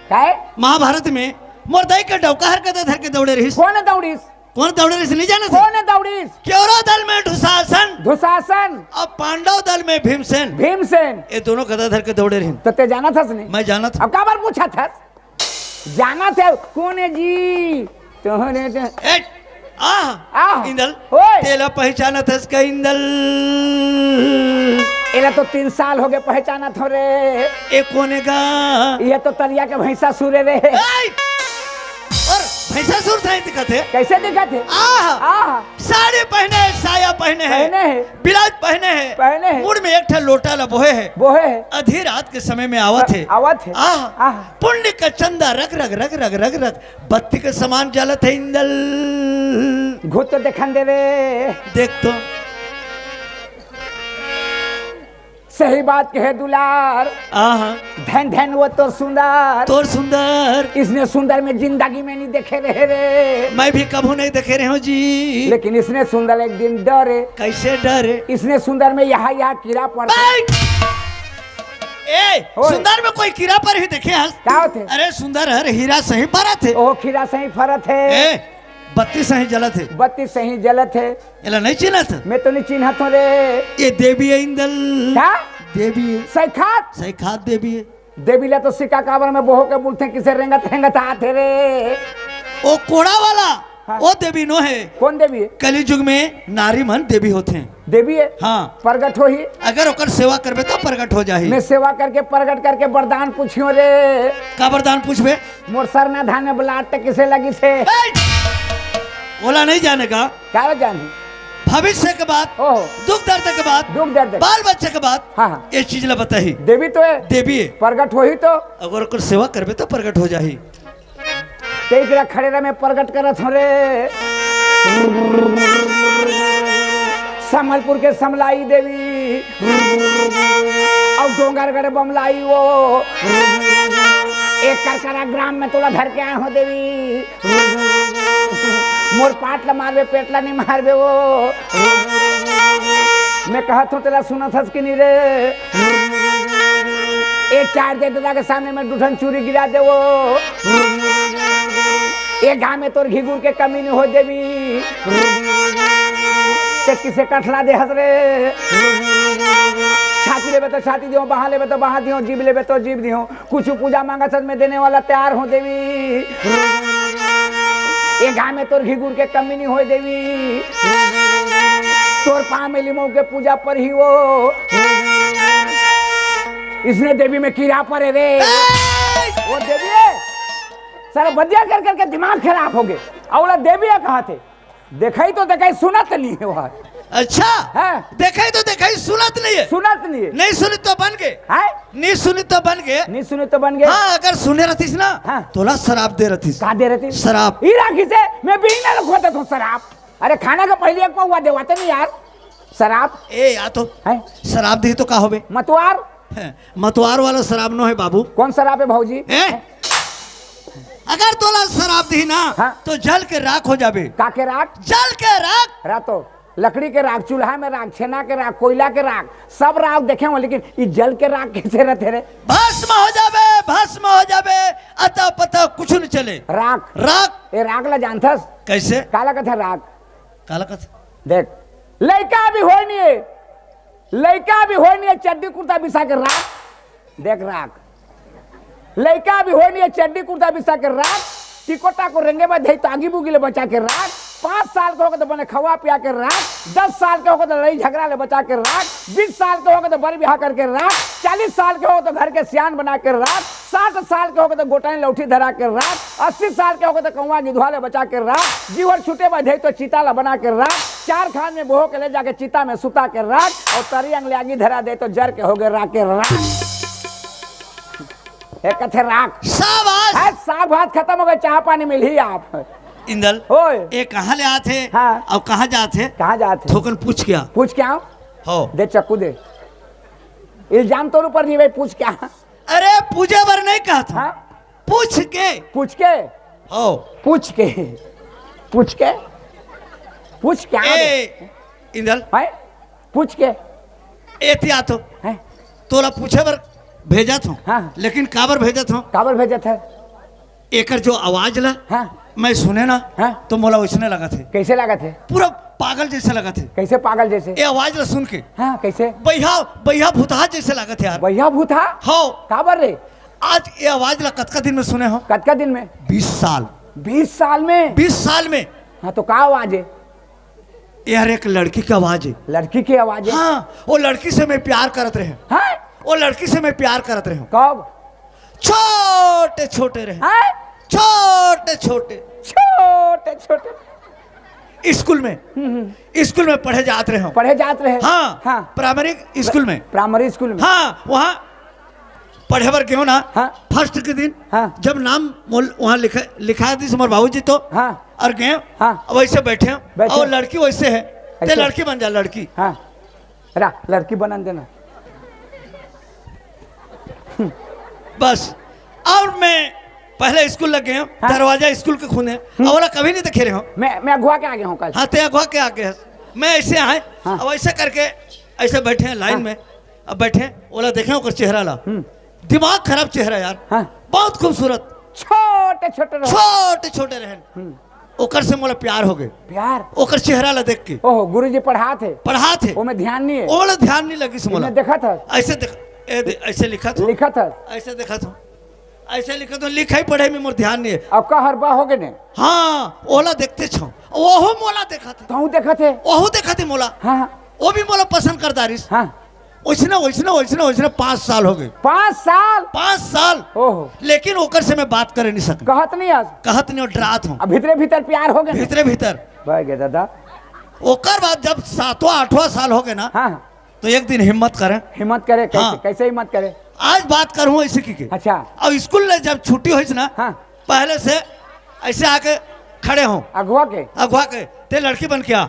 काय? महाभारत में मोर दाई के डौका हर कदा धर के दौड़े रहिस। कोन दौड़िस? कोन दौड़े रहिस, नहीं जानत हस? कोन दौड़िस? कौरव दल में दुशासन। दुशासन। अब पांडव दल में भीमसेन। भीमसेन। ये दोनों कदा धर के दौड़े रहिन। तो ते जानत हस नहीं? मैं जानत हूँ। अब काबर पूछत हस? जानत हे कोन हे जी? तोहरे तो ए, आ, आ। इंदल, ओए। तेला पहचानत हस का इंदल? एला तो तीन साल हो गए पहचानत हों रे। ए कोन हे गा? ये तो तरिया के भैंसासुर हे रे। ए! अउ भैंसासुर सही दिखत हे। कैसे दिखत हे? आह! आह! साड़ी पहने हे, साया पहने हे, पहने हे। ब्लाउज पहने हे, पहने हे। मुड़ में एक ठा लोटा ला बोहे हे। बोहे हे। आधी रात के समय में आवत हे। आवत हे। आह! आह! पुण्य का चंदा रग रग रग रग रग रग बत्ती के समान जलत हे इंदल। घुट तो देखन दे रे। देख तो। सही बात कहे दुलार। आहा। धन धन वो तोर सुंदर। तोर सुंदर। इसने सुंदर में जिंदगी में नहीं देखे रहे रे। मैं भी कभू नहीं देखे रहे हूँ जी। लेकिन इसने सुंदर एक दिन डरे। कैसे डरे? इसने सुंदर में यहाँ यहाँ कीड़ा पड़ गया। ए, ओए। सुंदर में कोई कीड़ा पर ही देखे हस? का होथे? अरे सुंदर हर हीरा सही फरत हे। ओह, हीरा सही फरत हे। ए, बत्ती सही जलत हे। बत्ती सही जलत हे। एला नहीं चिन्हत? मैं तो नहीं चिन्हत हों रे। ये देवी हे इंदल। का? देवी हे। सैखात? सैखात देवी हे। देवी ला तो सिक्का काबर में बोहो के बोलथे, किसे रेंगत रेंगत आथे रे। ओ कोड़ा वाला, हाँ। ओ देवी नो हे। कोन देवी हे? कलयुग में नारी मन देवी होथे। देवी हे? हाँ। प्रगट होही? अगर ओकर सेवा करबे तो प्रगट हो जाही। मैं सेवा करके, प्रगट करके वरदान पूछियो रे। का वरदान पूछबे? मोर सरना धान में बलाट किसे लगिस हे? ए! ओला नहीं जाने का? काला जानही? भविष्य के बात, ओहो। दुख दर्द के बात, दुख दर्द। बाल बच्चे के बात, हाँ, हाँ। ये चीज ला बताही। देवी तो हे। देवी हे। प्रगट होही तो। अगर ओकर सेवा करबे तो प्रगट हो जाही। तेकरा खड़े रह में प्रगट करत हों रे। संबलपुर के समलाई देवी अउ डोंगरगढ़ बमलाई वो एक करकरा ग्राम में तोला धर के आए हों देवी। मोर पाट ला मारबे, पेट ला नहीं मारबे वो। मैं कहत हों तेला सुनत हस कि नहीं रे? एक चार दे ददा के सामने में दू ठन चूरी गिरा दे वो। एक घाम में तोर घिगुर के कमी नहीं हो देवी। ते किसे कठला दे हस रे? छाती लेबे तो छाती दियो, बाहा लेबे तो बाहा दियो, जीभ लेबे तो जीभ दियो। कुछ पूजा मांगत हस, मैं देने वाला तैयार हों देवी। ए गांव में तोर घिगुर के कमी नहीं होय देवी। तोर पाँव में लिमो के पूजा पर ही वो। इसने देवी में कीड़ा पड़े रे। वो देवी है। सारा बदिया कर करके दिमाग खराब हो गए। अउ ओला देवी है कहा थे। देखाई तो देखाई, सुनत नहीं है वो। अच्छा। हाँ। देखाई तो देखाई, सुनत नहीं है। सुनत नहीं है। नहीं सुनी तो बन गए। हैं? नहीं सुनी तो बन गए। नहीं सुनी तो बन गए। हाँ, अगर सुने रहतीस ना, हाँ। तोला शराब दे रहतीस। का दे रहतीस? शराब। ई राखी से मैं बीन ना रखवाता तो शराब। अरे खाना के पहले एक पौवा देवाते नहीं यार। शराब। ए, या तो हैं? शराब दी तो का होबे? मतवार। हैं, मतवार वाला शराब नो है बाबू। कौन शराब है भौजी? हैं? अगर तोला शराब दी ना, हाँ। तो जल के राख हो जाबे। का के राख? जल के राख। रातो लकड़ी के राख, चूल्हा में राख, छेना के राख, कोयला के राख, सब राख देखे हो, लेकिन ई जल के राख कैसे रहते रे? भस्म हो जाबे, भस्म हो जाबे, अता पता कुछ नहीं चले। राख। राख। ए राख ला जानथस? कैसे? काला कथे राख? काला कथे? देख, लइका भी होय नहीं है, लइका भी होय नहीं है, चड्डी कुर्ता बिसा के राख। देख राख, लइका भी होय नहीं है, चड्डी कुर्ता बिसा के राख, टिकोटा को रेंगे में धई तो आगी बुगी ले बचा के राख, पाँच साल के होके तो बने खवा पिया के राख, दस साल के होके तो लड़ाई झगड़ा ले बचा के राख, बीस साल के होके तो बर बिहा करके राख, चालीस साल के होके तो घर के सियान बना के राख, साठ साल के होके तो गोटाई लौठी धरा के राख, अस्सी साल के होके तो कौवा गिधवा ले बचा के राख, जीवर छूटे बा धई तो चिता ला बना के राख, चार खान में बोहो के ले जाके चिता में सुता के राख, अउ तरी अंग ले आगी धरा दे तो जर के होगे राख के राख। ए कथे राख। शाबाश। है, साग भात खत्म हो गए, चाह पानी मिलही आप। इंदल, ओए। ए कहाँ ले आत हे? हाँ। अउ कहाँ जात हे? कहाँ जात हे? थोकन पूछ के आ। पूछ के आओ। हो। दे चक्कू दे। इल्जाम तोर ऊपर नहीं भाई, पूछ के आ। अरे पूछे बर नहीं कहत हूँ। हाँ। पूछ के। पूछ के। हो। पूछ के। पूछ के। पूछ के आ। ए, इंदल। हैं? पूछ के। एती आतो। हैं? तोला पूछे बर भेजत हूँ। हाँ। लेकिन काबर भेजत हूँ? काबर भेजत है? एकर जो आवाज ला हाँ। मैं सुने ना, हाँ। तो मोला वैसने लगत है। कैसे लगत है? पूरा पागल जैसे लगत है। कैसे पागल जैसे? ये आवाज ला सुन के। हाँ, कैसे? बइहा, बइहा भूतहा जैसे लगत है यार। बइहा भूतहा? हो। काबर रे? आज ये आवाज ला कतका दिन में सुने हो? कतका दिन में? बीस साल। बीस साल में? बीस साल में। हाँ, तो का आवाज है? यार, एक लड़की की आवाज है। लड़की की आवाज है? हाँ, वो लड़की से मैं प्यार करत रहे। हाँ? वो लड़की से मैं प्यार करत रहे हूँ। कब? छोटे छोटे रहे। हाँ? छोटे छोटे। छोटे छोटे। स्कूल में। हम्म, हम्म। स्कूल में पढ़े जात रहे हूँ। पढ़े जात रहे? हाँ, हाँ। प्राइमरी स्कूल में। प्राइमरी स्कूल में? हाँ, वहाँ पढ़े बर गयो ना। हाँ। फर्स्ट के दिन हाँ। जब नाम मोल-, वहाँ लिखा, लिखा दिस मोर बाबूजी तो। हाँ। और गए। हाँ। अब वैसे बैठे हैं। बैठे। और लड़की वैसे है। ते ऐसे। लड़की बन जा, लड़की। हाँ। रा, लड़की बनन देना। बस। और मैं पहले स्कूल लग गए हूँ, हाँ। दरवाजा स्कूल के खुले हैं। हम्म। और ओला कभी नहीं देखे रहे हो। मैं, मैं अगुआ के आगे हूँ कल। हाँ, ते अगुआ के आगे है। मैं ऐसे आए, हाँ। अब ऐसे करके ऐसे बैठे हैं लाइन हाँ। में। अब बैठे, ओला देखे ओकर चेहरा ला। हम्म। दिमाग खराब चेहरा यार। हाँ। बहुत खूबसूरत। छोटे छोटे रहे। छोटे छोटे रहन। हम्म। ओकर से मोला प्यार हो गए। प्यार? ओकर चेहरा ला देख के। ओहो, गुरुजी पढ़ात हे। पढ़ात हे। ओमे ध्यान नहीं है। ओला ध्यान नहीं लगिस मोला। इन्हें देखत हस? ऐसे देख, ए दे-, ऐसे लिखत हो। लिखत हस? ऐसे देखत हो। ऐसे लिखत हो, लिखाई पढ़ाई में मोर ध्यान नहीं है। अब का हर बा हो गए ने? हाँ, ओला देखते छो। ओहो मोला देखत हे। तहूँ देखत हे? ओहो देखत हे मोला। हाँ, हाँ। वो भी मोला पसंद कर दारिस। हाँ। ओइसने, ओइसने, ओइसने, ओइसने पाँच साल हो गए। पाँच साल? पाँच साल। ओहो। लेकिन ओकर से मैं बात करे नहीं सकूं। कहत नहीं आज? कहत नहीं, डरात हूँ। अब भीतरे भीतर प्यार हो गए? भीतरे भीतर। बह गए दादा। ओकर बाद जब सातवां, आठवां साल हो गए ना, हाँ, हाँ। तो एक दिन हिम्मत करें। हिम्मत करे? कैसे, हाँ। कैसे हिम्मत करे? आज बात करूँ ऐसे की के। अच्छा। अब स्कूल ले जब छुट्टी होइस ना, हाँ। पहले से ऐसे आके खड़े हों। अगुआ के? अगुआ के। ते लड़की बन के आ।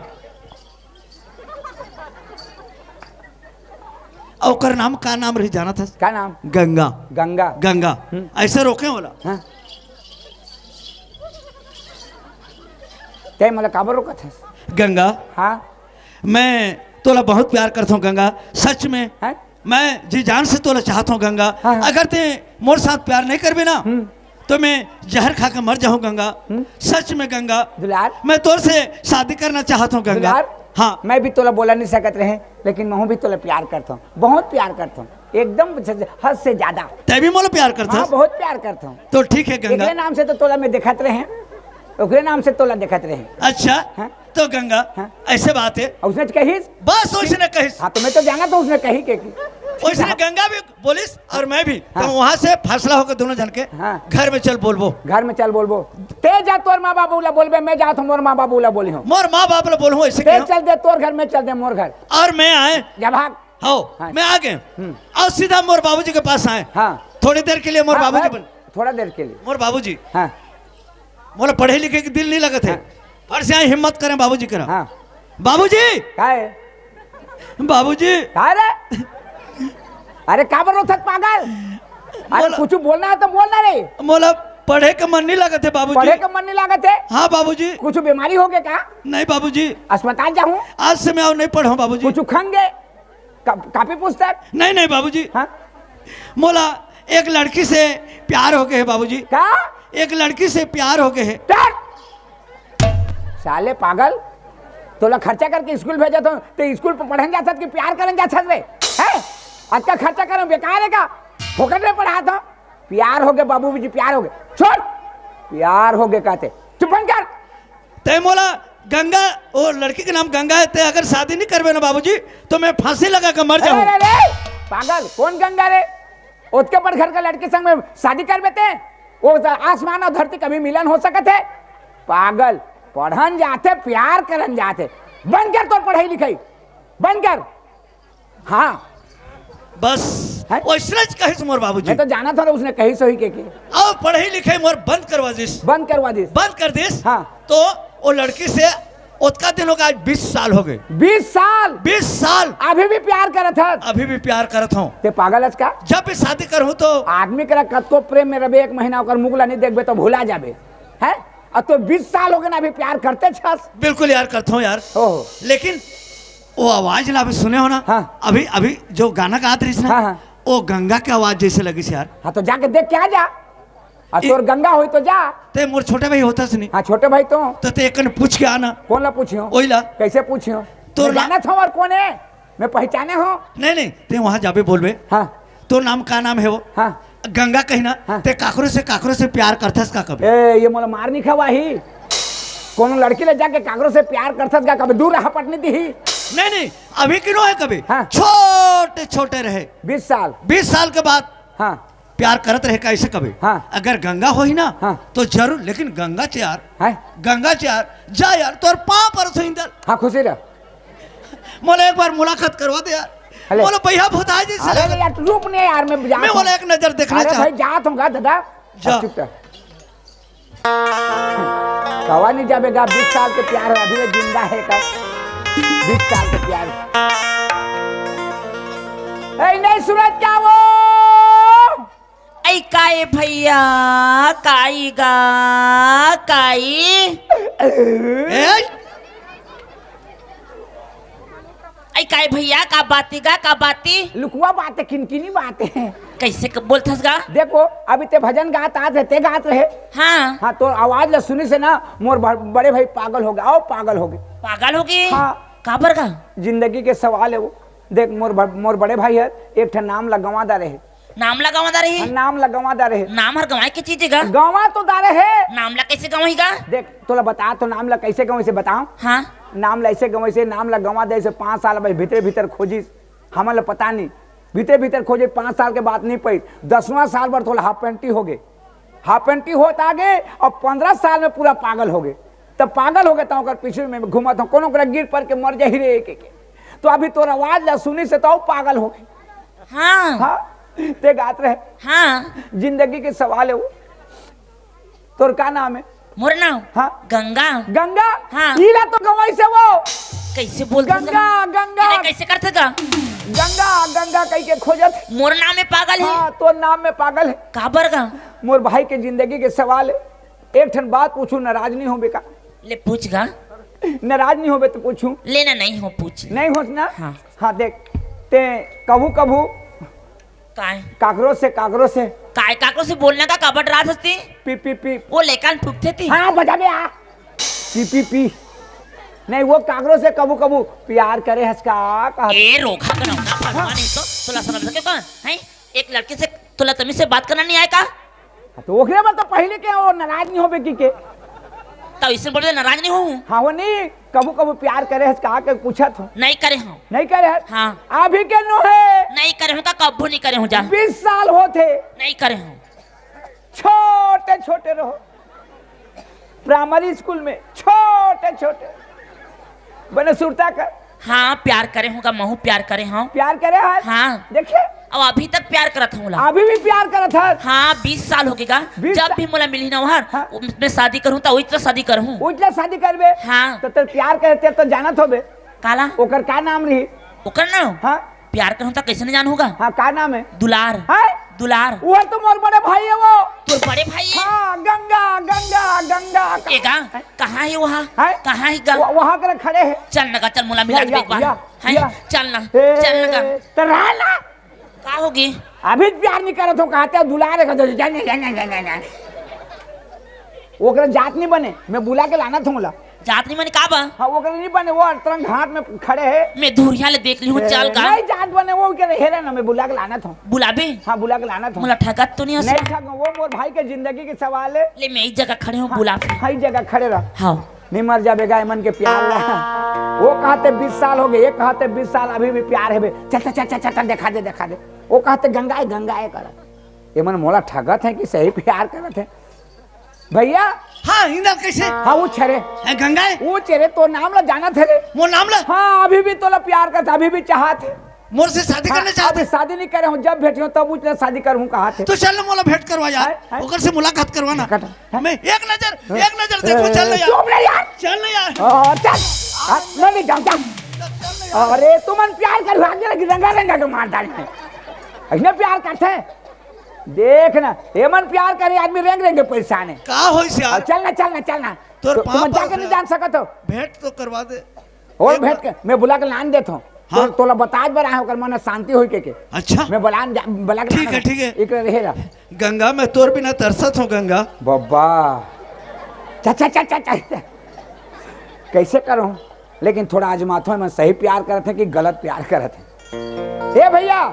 अउ ओकर नाम का नाम रही जानत हस? का नाम? गंगा। गंगा। गंगा। हम्म। ऐसे रोके वाला। हाँ। ते मोला काबर रोकत हस? गंगा। हाँ। मैं तोला बहुत प्यार करत हूँ गंगा, सच में। हैं? मैं जी जान से तोला चाहत हूँ गंगा। हाँ, हाँ। अगर ते मोर साथ प्यार नहीं करबे ना, हम्म। तो मैं जहर खा के मर जाऊँ गंगा। हम्म। सच में गंगा, दुलार। मैं तोर से शादी करना चाहत हूँ गंगा। दुलार, हाँ। मैं भी तोला बोला नहीं सकत रहे, लेकिन महूँ भी तोला प्यार करत हूँ, बहुत प्यार करत हूँ, एकदम हद से ज्यादा। ते भी मोला प्यार करत हस? हाँ, बहुत प्यार करत हूँ। तो ठीक है गंगा। एकरे नाम से तो तोला मैं देखत रहे, ओकरे नाम से तोला देखत रहे। अच्छा। हाँ। तो गंगा, हाँ। ऐसे बात है। और उसने कहिस? बस उसने कहिस। हाँ, तो मैं तो जाना था उसने कही के, कि उसने गंगा भी बोलिस और मैं भी। हाँ। तो वहाँ से फैसला होकर दोनों जन के हाँ। घर में चल बोलबो। घर में चल बोलबो। ते जा तोर माँ बाबू ला बोलबे, मैं जात हूँ मोर माँ बाबू ला बोली हूँ। मोर माँ बाप ला बोलूँ ऐसे ते कहो। चल दे तोर घर, मैं चल दे मोर घर। और मैं आए। जा भाग। हो, हाँ। मैं आ गए। हम्म। और सीधा मोर बाबूजी के पास आए। हाँ। थोड़ी देर के लिए मोर हाँ, बाबूजी हाँ, बन-, थोड़ा देर के लिए। मोर बाबूजी। हाँ। मोला पढ़े लिखे के दिल नहीं लगत है। हाँ। फट से आए हिम्मत करें बाबूजी करा। हाँ। बाबूजी! का है? बाबूजी! का रे? अरे काबर रोथस पागल? अरे मोला कुछ बोलना है तो बोलना रे। मोला पढ़े के मन नहीं लगत है बाबूजी। पढ़े के मन नहीं लागत है? हाँ बाबूजी। कुछ बीमारी हो गए का? नहीं बाबूजी। अस्पताल जाहूँ? आज से मैं और नहीं पढ़ूँ बाबूजी। कुछ खंगे? का-, कापी पुस्तक? नहीं, नहीं बाबूजी। हाँ? मोला एक लड़की से प्यार हो गए है बाबूजी। का? एक लड़की से प्यार हो गए है। टट! साले पागल, तोला खर्चा करके स्कूल भेजत हूँ, ते स्कूल पर पढ़न जाथस कि प्यार करन जाथस रे? हैं? अतका खर्चा करन बेकार है का? फोकट में पढ़ात हूँ। प्यार हो गए बाबूजी, प्यार हो गए। छोड़, प्यार हो गए कहते। चुप बंद कर। ते मोला गंगा, वो लड़की के नाम गंगा है, ते अगर शादी नहीं करबे ना बाबूजी, तो मैं फांसी लगा के मर जाऊँ। अरे, अरे, अरे, पागल, कौन गंगा रे? ओतके बड़ घर का लड़की संग में शादी करबे ते? वो आसमान और धरती कभी मिलन हो सकत है? पागल, पढ़न जाथे, प्यार करन जाथे। बंद कर तोर पढ़ाई लिखाई, बंद कर। हाँ। बस, हैं? वैसने च कहिस मोर बाबूजी। मैं तो जानत हूँ उसने कहिस होही के, के। अब पढ़ाई लिखाई मोर बंद करवा दिस। बंद करवा दिस। बंद कर दिस। हाँ। तो वो लड़की से ओतका दिन हो गए, आज बीस साल हो गए। बीस साल? बीस साल। अभी भी प्यार करत हस? अभी भी प्यार करत हूँ। ते पागल हस का? जब भी शादी करहूँ तो आदमी करा कतको प्रेम में रबे, एक महीना ओकर मुख ला नहीं देखबे तो भुला जाबे, हैं? अब तो बीस साल हो गए ना, अभी प्यार करते छस? बिल्कुल यार, करता हूँ यार। ओहो। लेकिन वो आवाज ला अभी सुने हो ना? हाँ। अभी, अभी जो गाना गात रहिस ना, हाँ, हाँ। वो गंगा के आवाज जैसे लगिस यार। हाँ, तो जाके देख के आ जा। आ, ए- तोर गंगा होई तो जा। ते मोर छोटे भाई होतस नहीं। हाँ, छोटे भाई तो। तो ते एकन पूछ के आना। कौन ला पूछियो? ओई ला। कैसे पूछियो? तोर मैं ला- जानत हूँ और कौन है? मैं पहचाने हूँ। नहीं, नहीं, ते वहाँ जाबे बोलबे। हाँ। तोर नाम का नाम है वो? हाँ। गंगा कहिना, हाँ। ते काकरो से, काकरो से प्यार करथस का कभी? ए, ये मोला मार नहीं खवाही। कोनो लड़की ले जाके काकरो से प्यार करथस का कभी? दूर रहा पटनी दी ही। नहीं, नहीं, अभी किनो है कभी? हाँ। छोटे, छोटे रहे। बीस साल। बीस साल के बाद हाँ। प्यार करत रहे का ऐसे कभी? हाँ। अगर गंगा होही ना, हाँ। तो जरूर, लेकिन गंगा चे यार, हैं? गंगा चे यार, जा यार, तोर पाँव परसों इंदर। हाँ, खुशी रह। मोला एक बार मुलाकात करवा दे यार। अरे। मोला भैया भुता जी से अरे लगा। यार, रुक ने यार, मैं जात मैं हूँ। मोला एक नजर देखना अरे चाह। भाई, जात हूँ गा दादा। जा। अब चुप रह। कवा नहीं जाबे गा, बीस साल के प्यार है, अभी ये जिंदा है का? बीस साल के प्यार। ए, नहीं सुनत क्या वो? ऐ काय भैया, काई गा, काई? ए? ऐ काय भैया, का बाती गा, का बाती? लुकुआ बात है, किनकिनी बात है। कैसे क-, बोलथस गा? देखो, अभी ते भजन गात आत रहे, ते गात रहे। हाँ। हाँ, तो आवाज ला सुने से ना, मोर ब-, बड़े भाई पागल हो गए, आओ पागल हो गए। पागल हो गए? हाँ। काबर गा? जिंदगी के सवाल है वो। देख, मोर ब-, मोर बड़े भाई है, एक ठन नाम ला गंवा डारे हे। नाम ला गंवा डारे हे? हाँ, नाम ला गंवा डारे हे। नाम हर गंवाए के चीज हे गा? गंवा तो डारे हे। नाम ला कैसे गंवाही गा? देख, तोला बता तो नाम ला कैसे गंवाइसे बताओ। हाँ। नाम ला ऐसे गंवाइसे, नाम ला गंवा दे से पाँच साल भाई भीतरे भीतर खोजिस, हमन ला पता नहीं। भीतरे भीतर खोजे, पाँच साल के बाद नहीं पाई। दसवां साल भर तोला हाफ पैंटी हो गए। हाफ पैंटी होत आ गए और पन्द्रह साल में पूरा पागल हो गए। तब पागल हो गए, तब ओकर पीछे में घूमत हूँ, कोनो करा गिर पड़ के मर जाही रे के, के। तो अभी तोर आवाज ला सुनी से तो पागल हो गए। हाँ। हाँ, ते गात रहे। हाँ। जिंदगी के सवाल है वो। तोर का नाम है? मोर नाम? हाँ। गंगा। गंगा? हाँ। इला तो गंवाइसे वो। कैसे बोलथे गंगा, गंगा। अरे कैसे करथे गा? गंगा, गंगा कह के खोजत। मोर नाम में पागल है। हाँ, तोर नाम में पागल है। काबर गा? मोर भाई के जिंदगी के सवाल है। एक ठन बात पूछू, नाराज नहीं होबे का? ले पूछ गा। नाराज नहीं होबे तो पूछू। लेना नहीं हो, पूछ। नहीं होस ना? हाँ। हाँ, देख, ते कभू कभू काय? काकरो से, काकरो से। काय काकरो से बोलना का कबट रात हस्ती? पी, पी, पी। वो लेकान फुकथे थी। हाँ, बजा बे आ। पी, पी, पी। नहीं, वो काकरो से कभू कभू प्यार करे हस का, कहा। ए, रोखा करो ना, भगवान, नहीं तो तोला समझ सके कौन? हैं? एक लड़की से तोला तमीज से बात करना नहीं आए का? हाँ, तो ओकरे बर तो पहले के वो नाराज नहीं होबे की के। तो इसने बोले नाराज नहीं हूँ। हाँ, वो नहीं, कभू कभू प्यार करे हस का के पूछत हो। नहीं करे हूँ। नहीं करे हस? हाँ। अभी के नो है? नहीं करे हूँ का, कभू नहीं करे हूँ जा। बीस साल होत हे। नहीं करे हूँ। छोटे छोटे रहो। प्राइमरी स्कूल में छोटे छोटे। बने सुरता कर। हाँ, प्यार करे हूँ का, महू प्यार करे हूँ। प्यार करे हस? हाँ। देखे? अब अभी तक प्यार करत हूँ ला। अभी भी प्यार करत हस? हाँ, बीस साल हो गए गा। बीस जब साल? भी मोला मिली ना वहाँ, हाँ। मैं शादी करूँ तो वही तरह शादी करूँ। उजला शादी करबे? हाँ। तो तेरे प्यार करते तो जानत होबे। काला? ओकर का नाम रही? ओकर नाम? हाँ। प्यार करहूं त कैसे नहीं जानहूं गा? हाँ, का नाम है? दुलार। हैं? दुलार। वो तो मोर बड़े भाई है वो। तोर बड़े भाई है? हाँ, गंगा, गंगा, गंगा। ए गा, हैं? कहाँ है वहाँ? हैं? कहाँ है गा? वो, वहाँ कर खड़े हैं। चल ना गा, चल मोला मिला या, दे एक बार। या, हैं? या। चल ना, ए, चल ना गा। तो रहा ना। का होगी? अभी प्यार नहीं करत हो, कहते हो दुलार है, कहते हो, जाने, जाने, जाने, जाने। ओकरे जात नहीं बने, मैं बुला के लाना था मोला। जात नहीं बने का बा? हाँ, ओकरे नहीं बने, वो अतरंग घाट में खड़े है। मैं धुरिया ले देख ली हूँ, ए, चल का। नहीं जात बने, वो के हेरे ना, मैं बुला के लाना था। बुलाबे? हाँ, बुला के लाना था। मोला ठगत तो नहीं हंसी? नहीं ठग, वो मोर भाई के जिंदगी के सवाल है। ले, मैं एक जगह खड़े हूँ, हाँ, बुला फिर। हाँ, इस जगह खड़े रह। हाँ। नहीं मर जाबे गा, एमन के प्यार ला। वो कहते बीस साल हो गए, ये कहते बीस साल, अभी भी प्यार है बे। चल, चल, चल, चल, चल, चल, दिखा दे, दिखा दे। वो कहते गंगा है, गंगा है कर। एमन मोला ठगत है कि सही प्यार करत है? भैया। हाँ, इंदर कैसे? हाँ, वो छरे। है गंगा है? वो छरे, तो नाम ला जाना थे रे। वो नाम ला? हाँ, अभी भी तोला प्यार करत, अभी भी चाहत है। मोर से शादी हाँ, करना चाहत अभी है? शादी नहीं करे हूँ, जब भेटियो तब उतना शादी करूँ कहा थे। तो चल ना, मोला भेंट करवा यार। है, है। ओकर से मुलाकात करवा ना। कट, है। मैं एक नजर, हाँ। एक नजर देखो, चल ना यार। चुप रह यार। चल ना यार। हाँ, चल। हाँ, मैं नहीं जाऊँ, चल। चल ना यार। अरे, तुमन प्यार करू, आगे लगी रंगा रंगा के मार डाल। इसने प्यार करते हैं। देख ना, एमन प्यार करे, आदमी रेंग रेंग के परेशान है। का होइस यार? अब चल ना, चल ना, चल ना। तोर तो पाँव तुम जाके परस नहीं यार। जान सकत हो। भेंट तो करवा दे। ओ ए, भेंट के, मैं बुला के लान देत हूँ। हाँ। तो, तोला बताए बर आए, ओकर मन शांति होई के, के। अच्छा। मैं बुला, बुला के ठीक लान है, ठीक है। एक रहे ला। गंगा, मैं तोर बिना तरसत हूँ, गंगा। बब्बा। चा, चा, चा, चा, चा। कैसे करूँ? लेकिन थोड़ा आजमात हूँ, मैं सही प्यार करत है कि गलत प्यार करत है। ए भैया।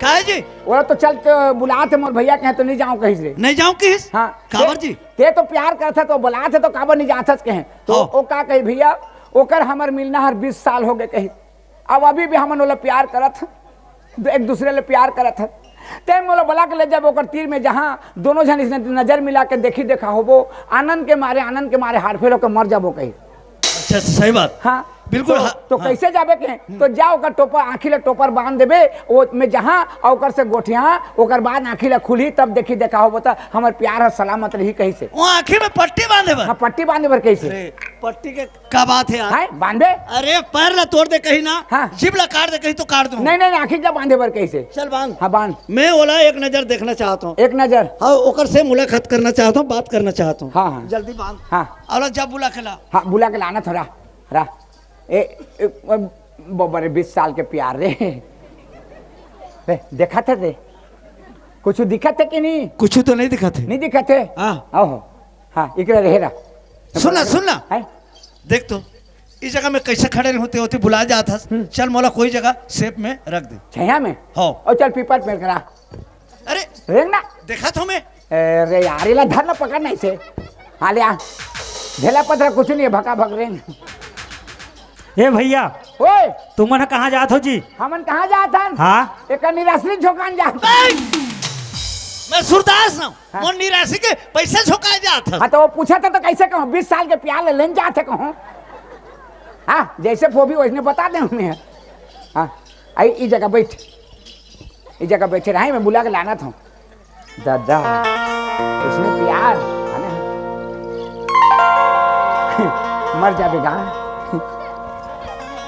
काहे जी? ओला तो चल के बुलात है, मोर भैया कहे तो नहीं जाऊँ कहिस रे। नहीं जाऊँ कहिस? हाँ। काबर ते, जी? ते तो प्यार करत है तो बुलात है तो काबर नहीं जात है कहे। तो हाँ। ओ का कही भैया, ओकर हमर मिलना हर बीस साल हो गए कही। अब अभी भी हमन ओला प्यार करत हन, एक दूसरे ले प्यार करत हन। ते मोला बुला के ले जब ओकर तीर में जहाँ दोनों झन इसने नजर मिला के देखी देखा होबो, आनंद के मारे, आनंद के मारे हार्ट फेल होकर मर जाबो कही। अच्छा, सही बात। हाँ। बिल्कुल, तो, हाँ, तो हाँ। कैसे जाबे के? हम्म। तो जा ओकर टोपर, आँखी ले टोपर बांध देबे, वो में जहाँ, और ओकर से गोठिया, ओकर बाद आँखी ले खुली, तब देखी देखा होबो त हमर प्यार ह सलामत रही कही से। वो आँखी में पट्टी बांधे बर? हाँ, पट्टी बांधे बर कही से। अरे, पट्टी के का बात है यार? हैं, बांधे? अरे, पैर ला तोड़ दे कहीं ना, हाँ। जीभ ला काट दे कहीं तो काट दूं। नहीं, नहीं, आँखी ला बांधे बर कही से। चल बांध। हाँ, बांध। मैं ओला एक नजर देखना चाहता हूँ। एक नजर? हाँ, ओकर से मुलाकात करना चाहता हूँ, बात करना चाहता हूँ। हाँ, हाँ। जल्दी बांध। हाँ। ओला जब बुला के ला। हाँ, बुला के लाना थोड़ा। रा। ए, ए, बब्बा रे, बीस साल के प्यार रे। ए, देखा थे रे? कुछ दिखा थे कि नहीं? कुछ तो नहीं दिखा थे। नहीं दिखा थे? हाँ। ओहो। हाँ, इकरे रहे रा। सुन ना, सुन ना। हैं? देख तो, इस जगह में कैसे खड़े रहते होते बुला जात हस। हम्म। चल मोला कोई जगह सेफ में रख दे। छैया में? हो। और चल पीपल पेड़ करा। अरे, रेंग ना। देखा तो मैं। अरे यार, इला धर ना, पकड़ नहीं से। हाँ, ले आ। ढेला पथरा कुछ नहीं है, भका भक रेंग। ए भैया, ओए। तुमन ह कहाँ जात हो जी? हमन कहाँ जात हन? हाँ। एक निराश्रित झोंकान जात हन। ए! मैं सूरदास हूँ। हाँ। मोर निराश्री के पैसा झोंकाए जात हस। हाँ, तो वो पूछा था तो कैसे कहूँ? बीस साल के प्यार ले लेन जात है कहूँ। हाँ, जैसे वो भी वैसने बता दे हमें। हाँ, आई, ई जगह बैठ। ई जगह बैठे रहे, मैं बुला के लाना था। दादा, इसमें प्यार है ना? मर जाबे गा।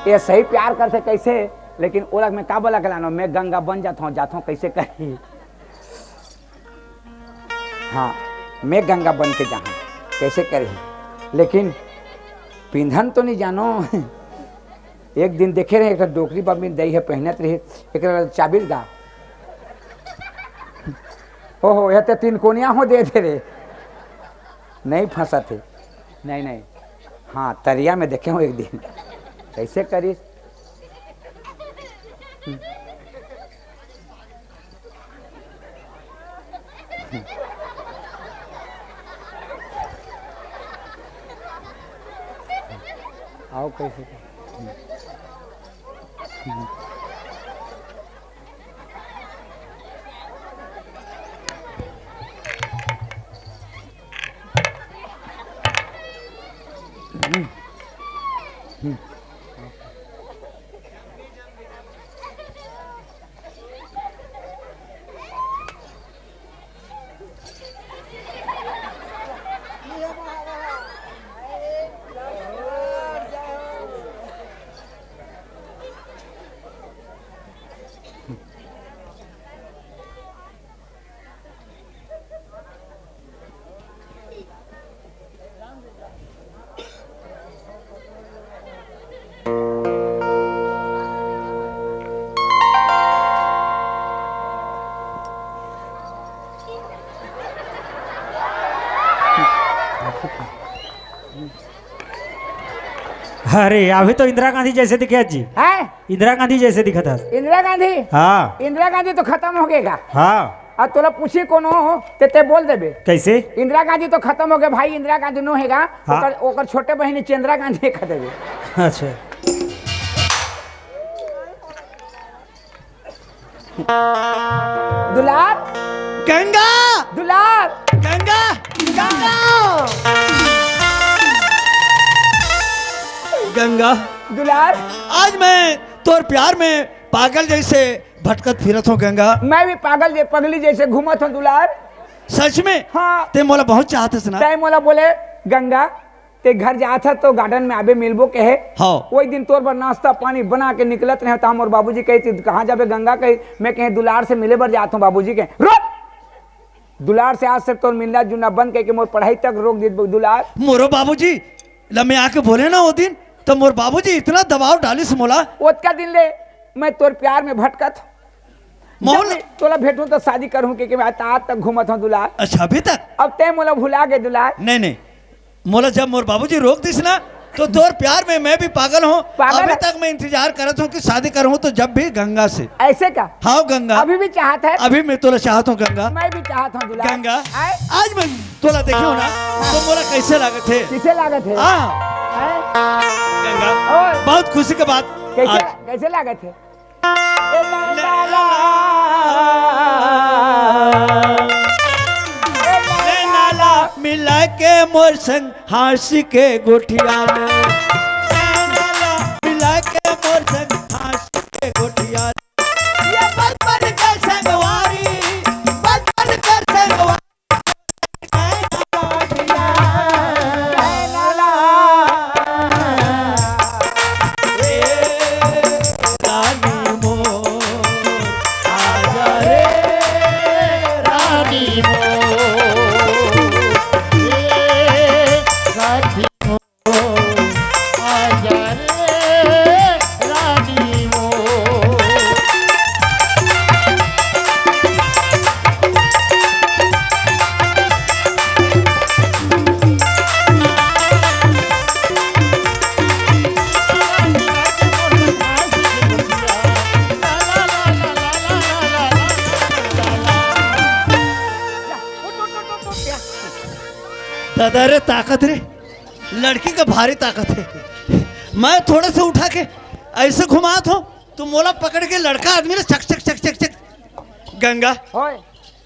ये सही प्यार करथे कैसे? लेकिन ओला मैं का बोला के लानो, मैं गंगा बन जात हूँ, जात हूँ, कैसे कही? हाँ, मैं गंगा बन के जाहूँ, कैसे करी? लेकिन पिंधन तो नहीं जानो। एक दिन देखे रहे, एक ठो डोकरी बम्बी दई है, पहनत रही, एक चाबिल गा। ओहो, यह तो तीन कोनिया हो दे दे रे। नहीं फंसा थे। नहीं, नहीं। हाँ, तरिया में देखे हूँ एक दिन। कैसे करी? आओ कैसे? अरे, अभी तो इंदिरा गांधी जैसे दिखे जी। हैं? इंदिरा गांधी जैसे दिखत हस। इंदिरा गांधी? हाँ। इंदिरा गांधी तो खत्म हो गएगा। हाँ। अब तोला पूछी कोनो, ते, ते बोल देबे। कैसे? इंदिरा गांधी तो खत्म हो गए भाई, इंदिरा गांधी नो हेगा। हाँ। ओकर, ओकर छोटे बहिनी चंद्रा गांधी कह देबे। अच्छा। दुलार। गंगा। दुलार। गंगा। गंगा। गंगा। दुलार। आज मैं तोर प्यार में पागल जैसे भटकत फिरत हूँ गंगा। मैं भी पागल जे पगली जैसे घूमत हूँ दुलार। सच में? हाँ। ते मोला बहुत चाहत हस ना? तै मोला बोले, गंगा, ते घर जात हस तो गार्डन में आबे मिलबो कहे। हाँ। वही दिन तोर बर नाश्ता पानी बना के निकलत रहे, तो हमर बाबूजी कहे, "तू कहाँ जाबे गंगा?" कहे, मैं कहे, "दुलार से मिले बर जात हूँ बाबूजी के।" "रुक! दुलार से आज से तोर मिलना जुलना बंद करके मोर पढ़ाई तक रोक दे दुलार।" मोरो बाबूजी ल मैं आके बोले ना वो दिन, त मोर बाबूजी इतना दबाव डालिस मोला। ओतका दिन ले मैं तोर प्यार में भटकत हूँ। मोहन जब तोला भेटूं त शादी करहूं, के, के मैं आज तक घूमत हूं दुलार। अच्छा, अभी तक? अब तैं मोला भुला गे दुलार। नहीं, नहीं, मोला जब मोर बाबूजी रोक दिस ना, तो तोर प्यार में मैं भी पागल हूँ। पागल अभी है? तक मैं इंतजार करत हूँ कि शादी करहूँ तो जब भी गंगा से। ऐसे का? हाँ गंगा। अभी भी चाहत है? अभी मैं तोला चाहत हूँ गंगा। मैं भी चाहत हूँ दुलार। गंगा, आए? आज मैं तोला देखे हो ना, तो मोला कैसे लागत है? किसे लागत है? हाँ। आए? गंगा, और? बहुत खुशी की बात। कैसे, आज कैसे लागत है? ए नैना ला, ए नैना ला, मिला के मोर संग हंसी के गोठिया ले। नैना ला, मिला के मोर संग हंसी के गोठिया ले। ये बचपन के संगवारी, बचपन के संगवारी। दादा रे, ताकत रे, लड़की का भारी ताकत है। मैं थोड़े से उठा के ऐसे घुमात हूँ, तो मोला पकड़ के लड़का आदमी ने चक, चक, चक, चक, चक। गंगा, होय।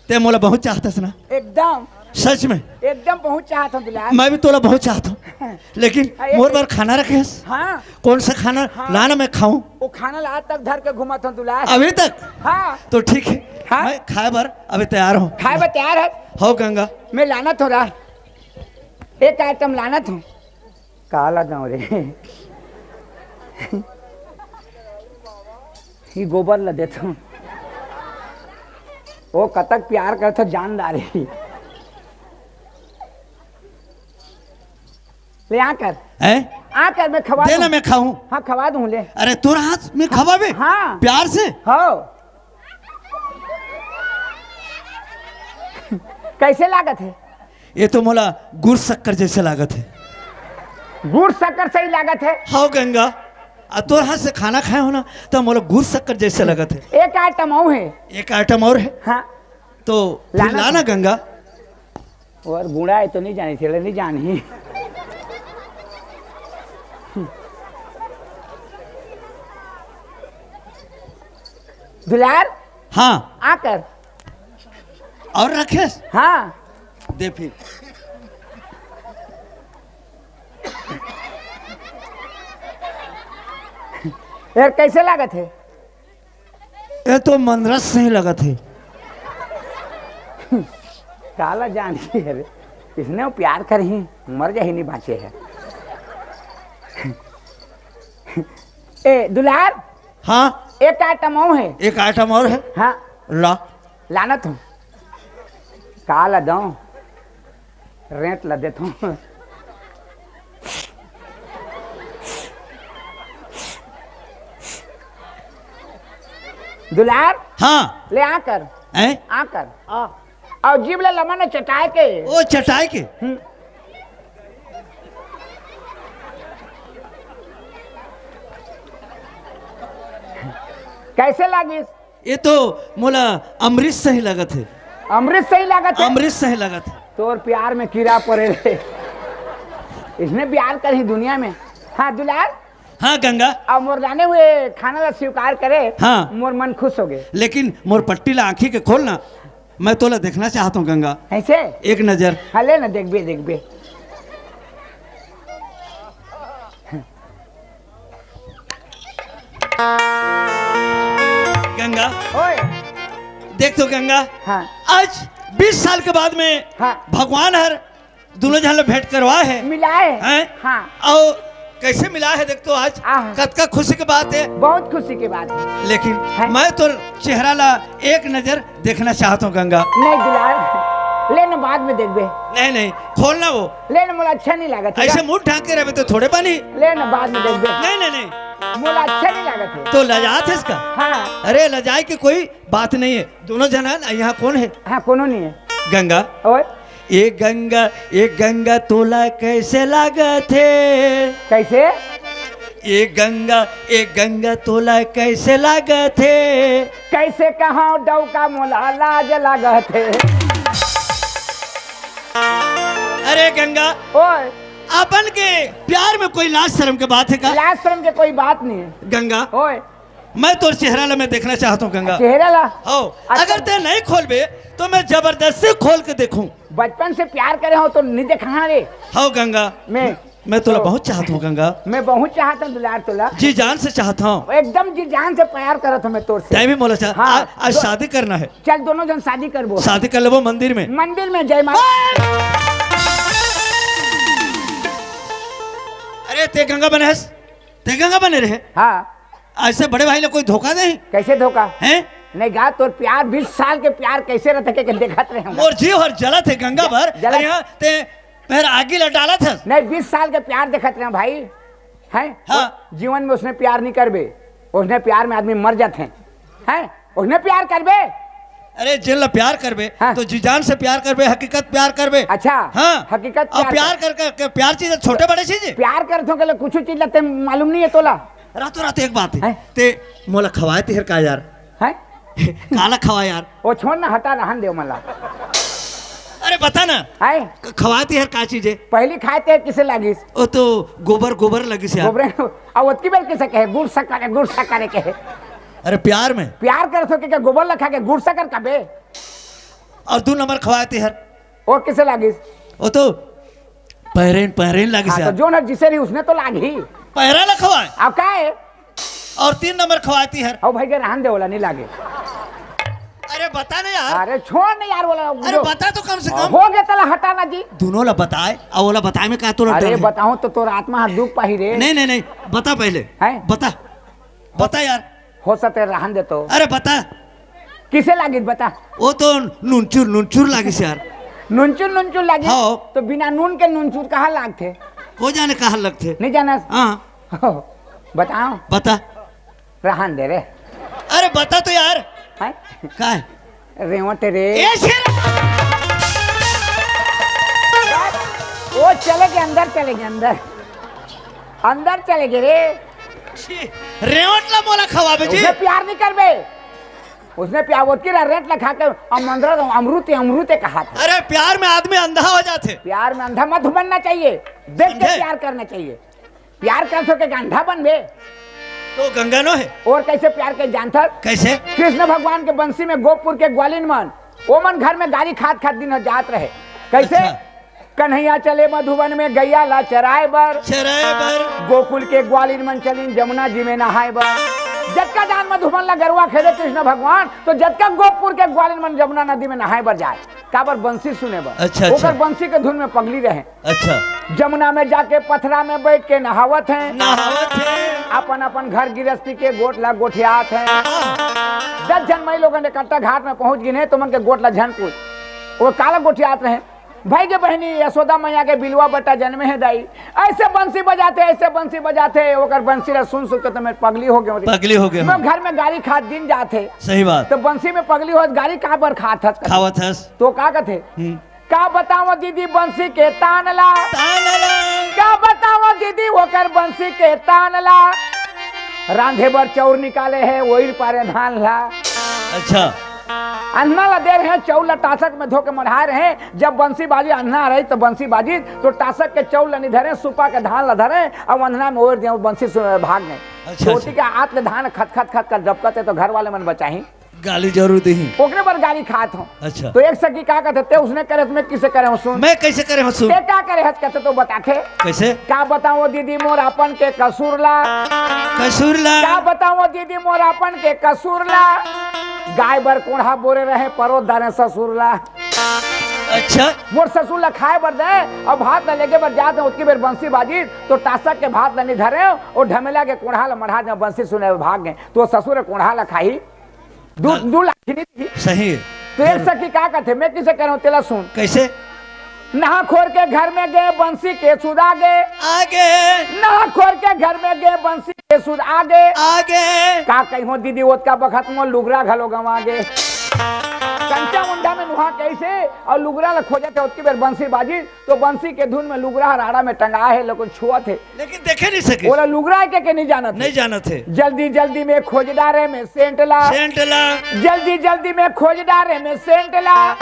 ते मोला बहुत चाहत हस ना? एकदम। सच में? एकदम बहुत चाहत हूँ दुलार। मैं भी तोला बहुत चाहत हूँ। लेकिन अरे मोर बर खाना रखे हस? हाँ। कौन सा खाना हाँ। लाना मैं खाऊं? वो खाना ला आज तक धर के घूमत हूँ दुलार। अभी तक? हाँ। तो ठीक है। हाँ। मैं खाए बर अभी तैयार हूँ। खाए बर तैयार है? हो गंगा। मैं लाना थोड़ा। एक आइटम लाना था। काला गाँव रे। ही गोबर ला देथों। वो कतक प्यार करथों जानदारी। ले आ कर। हैं? आ कर, मैं खवा दे ना, दूँ। मैं खाऊं। हाँ, खवा दूँ, ले। अरे, तोर हाथ में खवाबे? हाँ। प्यार से? हो। कैसे लागत है? ये तो मोला गुड़ शक्कर जैसे लागत है। गुड़ शक्कर सही लागत है। हाँ गंगा, आ तोर हाथ से खाना खाए हो ना, तो मोला गुड़ शक्कर जैसे लागत है। एक आइटम और है। एक आइटम और है? हाँ। तो फिर लाना लाना था। गंगा। और गुड़ा है तो नहीं जानी, चले नहीं जानी। दुलार। हाँ। आकर। और रखेस? हाँ। दे फिर। यार, कैसे लागत है? ये तो मंदरस से ही लगत है। काला जान ही है रे। इसने वो प्यार कर ही मर जा ही नहीं बाँचे है। ए, दुलार। हाँ। एक आइटम और है। एक आइटम और है? हाँ। ला। लाना तुम। काला दो। रेंट ला देथों। दुलार। हाँ। ले आकर। हैं? आकर। आ। और जीभ ला लमन चटाए के। ओ, चटाए के? हम्म। कैसे लागिस? ये तो मोला अमृत सही लगत है। अमृत सही लागत है? अमृत सही लगत है। तोर प्यार में कीड़ा पड़े रहे। इसने प्यार कर ही दुनिया में। हाँ, दुलार। हाँ, गंगा। अब मोर लाने हुए खाना ला स्वीकार करे। हाँ। मोर मन खुश हो गए। लेकिन मोर पट्टी ला आँखी के खोल ना, मैं तोला देखना चाहत हूँ, गंगा। ऐसे? एक नजर। हाँ, ले ना, देखबे, देखबे। गंगा, ओए। देख तो गंगा, हाँ। आज बीस साल के बाद में हाँ। भगवान हर दुनों झन ल भेंट करवा है। मिला है। हैं? हाँ। अउ कैसे मिला है, देख तो आज आह। कतका खुशी के बात है। बहुत खुशी के बात है। लेकिन है। मैं तोर चेहरा ला एक नजर देखना चाहत हूँ गंगा। नहीं दुलार, ले न बाद में देखबे। नहीं, नहीं, खोलना वो। ले ना, मोला अच्छा नहीं लागत हे। ऐसे मुंह ढांक के रहबे तो थोड़े बनी। ले ना, बाद में देखबे। नहीं, नहीं, नहीं। मोला अच्छा नहीं लागत हे। तो लजात हस का? हाँ। अरे, लजाए के कोई बात नहीं है। दोनों जना ना, यहाँ कौन है? हाँ, कोनो नहीं है। गंगा। ओए। ए गंगा, ए गंगा, तोला कैसे लागत हे? कैसे? ए गंगा, ए गंगा, तोला कैसे लागत हे? कैसे कहा डौका, मोला लाज लागत हे। अरे गंगा, ओए। अपन के प्यार में कोई लाज शर्म के बात है का? लाज शर्म के कोई बात नहीं है। गंगा, ओए। मैं तोर चेहरा ला मैं देखना चाहत हूँ गंगा। चेहरा ला? हो। अच्छा। अगर ते नहीं खोलबे तो मैं जबरदस्ती खोल के देखूं। बचपन से प्यार करे हो तो नहीं देखा रे। हो गंगा। मैं मैं तोला तो बहुत चाहत हूँ गंगा। मैं बहुत चाहत हूँ दुलार तोला। जी जान से चाहत हूँ। एकदम जी जान से प्यार करत हूँ मैं तोर से। तै भी मोला चाह-, हाँ, आ-, आज दो- शादी करना है। चल दोनों जन शादी करबो। शादी कर लेबो मंदिर में। मंदिर में जयमाला। अरे ते गंगा बने हस, ते गंगा बने रहे। हाँ। ऐसे बड़े भाई ला कोई धोखा दे? कैसे धोखा? हैं? नहीं गा, तोर प्यार, बीस साल के प्यार कैसे रहते के, के देखत रहे हम। मोर जीव हर जलत है गंगा ज-, भर। जलत। अरे हाँ, ते मेर आगी ला डालत हस। नहीं, बीस साल के प्यार देखत रहे भाई। हैं? हाँ। जीवन में उसने प्यार नहीं करबे, उसने प्यार में आदमी मर जाते हैं। हैं? उसने प्यार करबे? अरे जेन ला प्यार करबे, हाँ। तो जी जान से प्यार करबे, हकीकत प्यार करबे। अच्छा, हाँ। हकीकत और प्यार प्यार कर। कर, कर, प्यार चीज है, छोटे बड़े चीज है। प्यार करत हो के कुछ चीज ला ते मालूम नहीं है तोला। रातों रात एक बात है। हैं? ते मोला खवाए तिहर का यार? हैं? काला खवाए यार? ओ छोड़ ना, हटा, रहन दे मला। अरे बता ना। हैं? क-, खवाए तिहर का चीज है? पहली खाए ते किसे लागिस? ओ तो गोबर गोबर लगिस यार। गोबरे, अब ओतकी बेर किसे कहे? गुड़ शक्कर, गुड़ शक्कर कहे। अरे प्यार में। प्यार करत हो के क्या गोबर ला खा के गुड़ शक्कर कबे? और दू नंबर खवाए तिहर? ओ किसे लागिस? ओ तो पैरेन, पैरेन लागिस हाँ, तो यार। जो ना जिसे रही उसने तो लाग ही। पैरा ला खवाए। अब का है? और तीन नंबर खवाए तिहर? अब भाई के रहन दे, ओला नहीं लागे। अरे बता ना यार। अरे छोड़ नहीं यार, ओला अरे जो बता तो कम से कम। हो गया तला हटा ना जी। दोनों ला बताए, और ओला बताए में का तोला अरे डर है? बताऊं तो तोर आत्मा हाथ दुख पाही रे। नहीं, नहीं, नहीं, बता पहले। हैं? बता, बता यार। हो सकते रहन दे तो। अरे बता। किसे लागिस बता? वो तो नुनचुर, नुनचुर लागिस यार। नुनचुर, नुनचुर लागिस? हाँ। तो बिना नून के नुनचुर कहाँ लागथे? को जाने कहाँ लगथे? नहीं जानस? हाँ। बताओ। बता। रहन दे रे। अरे बता तो यार। हैं? का है? रेवट रे। ए शेर! वो चले गए, अंदर चले गए, अंदर। अंदर चले गए रे। छी, रेवट ला मोला खवाबे जी। उसने प्यार नहीं करबे। उसने प्यार, वो तेरा रेट ला खा के अमंदरा तो अमरूते, अमरूते कहा था। अरे प्यार में आदमी अंधा हो जाथे। प्यार में अंधा मत बनना चाहिए, देख के समझे? प्यार करना चाहिए। प्यार करत हो के अंधा बनबे। तो गंगा नो है। और कैसे प्यार के जानथस? कैसे? कृष्ण भगवान के बंसी में गोपुर के ग्वालिन मन, ओमन घर में गारी खात खात दिन हो जात रहे। कैसे? अच्छा। कन्हैया चले मधुबन में गैया ला चराए बर। चराए बर। गोकुल के ग्वालिन मन चलिन जमुना जी में नहाए बर। जतका जान मधुबन ला गरुवा खेदे कृष्ण भगवान, तो जतका गोपुर के ग्वालिन मन जमुना नदी में नहाए बर जाए। काबर? बंसी सुने बर। अच्छा, अच्छा। ओकर बंसी के धुन में पगली रहे। अच्छा। जमुना में जाके पथरा में बैठ के नहावत हैं। नहावत हैं। अपन अपन घर गिरस्ती के गोठ ला गोठियात हैं। हाँ। दस झन मई लोगन इकट्ठा घाट में पहुंच गिन हे, तो मन के गोठ ला झन पूछ। वो काला गोठियात रहे, भाई के बहनी यशोदा मैया के बिलवा बेटा जन्मे हे दाई, ऐसे बंसी बजाते, ऐसे बंसी बजाते, ओकर बंसी ला सुन सुन के तो मैं पगली हो गयो। पगली हो गयो। मैं घर में गारी खात दिन जाते। सही बात। तो बंसी में पगली होत गारी काबर खात हस? खावत हस। तो का कथे? हम्म। का बतावं दीदी बंसी के तान ला? तान ला। का बतावं दीदी ओकर बंसी के तान ला? रांधे बर चौर निकाले हे, ओइर पारे धान ला। अच्छा। अंधना ला दे रहे, चौर ला टासक में धो के मढ़ाए रहे। जब बंसी बाजी अंधना रही तो बंसी बाजी तो टासक के चौर ला नहीं धरे, सुपा के धान ला धरे, अब अंधना में ओइर दिया, बंसी सु-, भाग गए। अच्छा, छोटी अच्छा। के हाथ ले धान खत खत खत कर डबकत हे तो घर वाले मन बचाही। गाली जरूर देही। ओकरे बर गाली खात हो। अच्छा। तो एक सखी का कहते, ते उसने करे तो मैं किसे करे हूँ सुन। मैं कैसे करे हूँ सुन? ते का करे हस कहते तो बताथे। कैसे? का बतावं दीदी मोर अपन के कसूर ला। कसूर ला। का बतावं दीदी मोर अपन के कसूर ला। गाय बर कोढ़ा बोरे रहे परोस डारे ससुर ला। अच्छा। मोर ससुर ला खाए बर दे, अब भात ला लेगे बर जात हे, ओतकी बेर बंसी बाजी, तो टासक के भात ला नहीं धरे, और ढमेला के कोढ़ा ला मढ़ा दे, बंसी सुने भाग गए, तो ससुर कोढ़ा ला खाही। दू, हाँ। दू लाठी नहीं दी। सही है। एक सखी का कथे, मैं किसे करहूं, तेला सुन। कैसे? नहा खोर के घर में गे, बंसी के सुध आगे। आगे। नहा खोर के घर में गे, बंसी के सुध आगे। आगे। का कहिहूं दीदी, ओतका बखत मोर लुगरा घलो गंवा गे। कंचा मुंडा में नुहा कइसे अउ लुगरा ल खोजत हे, ओतकी बेर बंसी बाजी, तो बंसी के धुन में लुगरा हर आड़ा में टंगा हे, लेकिन छुअत हे। लेकिन देखे नहीं सके। ओला लुगरा के, के नहीं जानत हे। नहीं जानत हे। जल्दी जल्दी में खोज डारे में सेंट ला। सेंट ला। जल्दी जल्दी में खोज डारे में सेंट ला।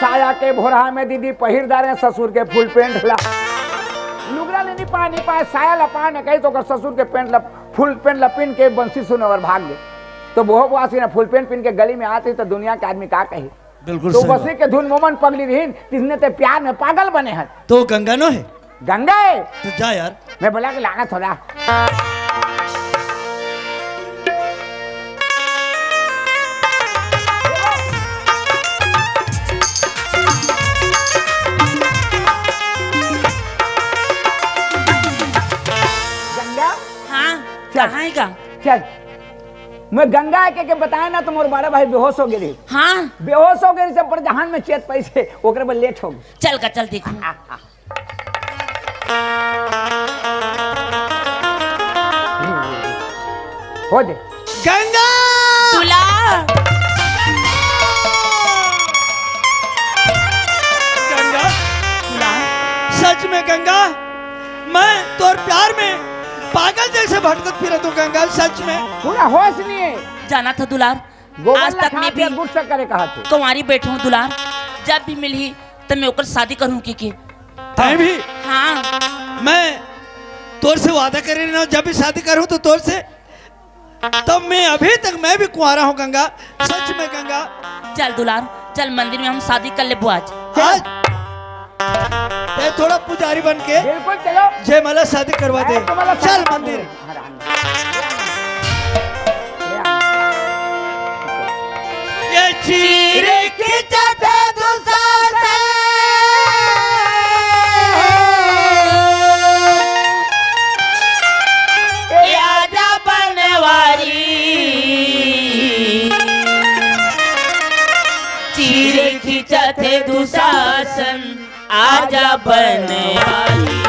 साया के भोरहा में दीदी पहिर डारे ससुर के फुल पेंट ला। लुगरा ले नहीं पाए, नहीं पाए, साया ला पाए न कही तो ओकर ससुर के पेंट ला, फुल पेंट ला पिन के बंसी सुने बर भाग गे। तो बोहो बुआसी ना फुल पेंट पिन के गली में आत रही तो दुनिया के आदमी का कही? बिल्कुल तो सही बंसी बात। के धुन मोमन पगली रहिन, तिसने ते प्यार में पागल बने हन। तो गंगा नो हे? गंगा हे। तो जा यार। मैं बोला कि लाना थोड़ा। गंगा? हाँ, चल। कहाँ हे का? चल। मैं गंगा के, के बताए ना तो मोर बड़ा भाई बेहोश हो गे रही। हाँ। बेहोश हो गे रही, सब पर जहान में चेत पैसे, ओकरे बर लेट हो गे। चल का, चल देखूं। हो दे। गंगा! दुलार। गंगा, दुलार। सच में गंगा, मैं तोर प्यार में पागल जैसे भटकत फिरत हूँ गंगा, सच में। पूरा होश नहीं है। जाना था दुलार, गोबर आज ला तक खा मैं के भी गुस्सा करे कहा थे। कुंवारी बैठे हूँ दुलार, जब भी मिलही तब मैं ओकर शादी करूँ की, की। तैं भी? हाँ। मैं तोर से वादा करे रहे हूँ, जब भी शादी करूँ तो तोर से, तब मैं अभी तक मैं भी कुंवारा हूँ गंगा, सच में गंगा। चल दुलार, चल मंदिर में हम शादी कर लेबो आज। आज? तैं थोड़ा पुजारी बन के बिल्कुल चलो। जयमाला शादी करवा दे। अरे, तुम्हारा चल शादी मंदिर। ये चीर खींचत दुशासन, आजा बनवारी। चीर खींचत दुशासन, आजा बनवारी।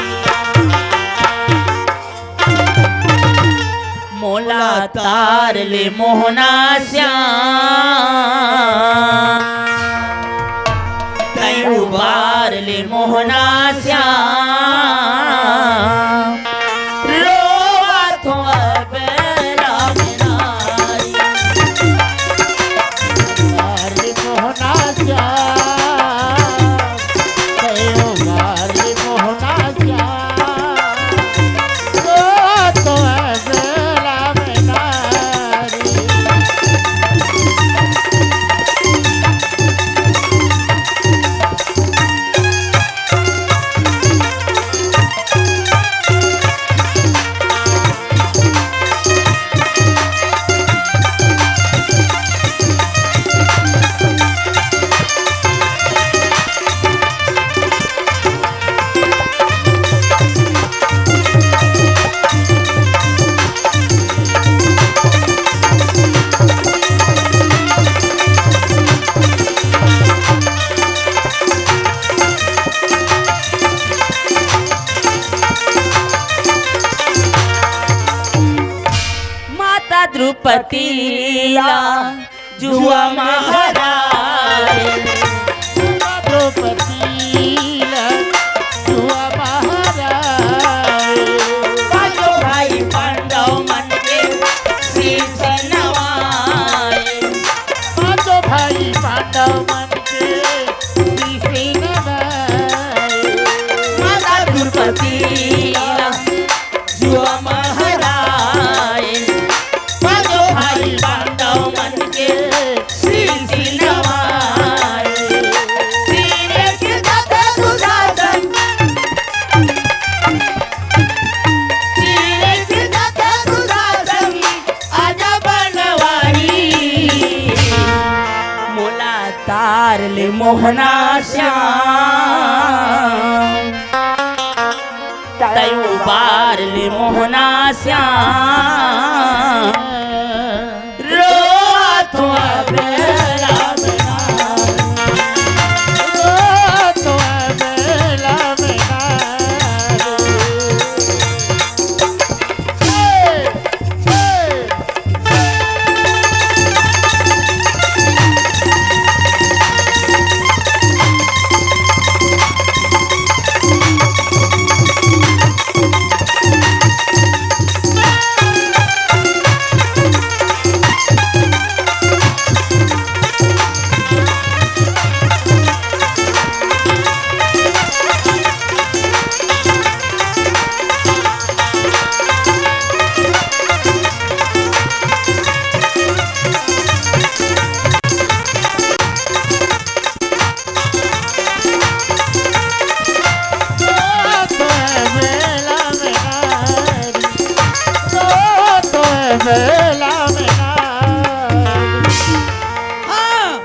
मोला तार ले मोहना श्याम, तैं उबार ले मोहना श्याम। रोवत हों अब राम नारी। मोहना श्याम, कहो मार मोहना श्याम, तो तो राम नारी। माता द्रौपदी ला जुआ म हराए। माता द्रौपदी ला जुआ म हराए। पांचों भाई पांडव मन के शीश नवाए। पांचों भाई पांडव मन के शीश नवाए। माता द्रौपदी ला जुआ म हराए, पांचों भाई पांडव मन के शीश नवाए। चीर खींचत दुशासन, चीर खींचत दुशासन, आजा बनवारी। मोला तार ले मोहना श्याम, तैं उबार ले मोहना श्याम। रोवत हों अब राम नाम। मेला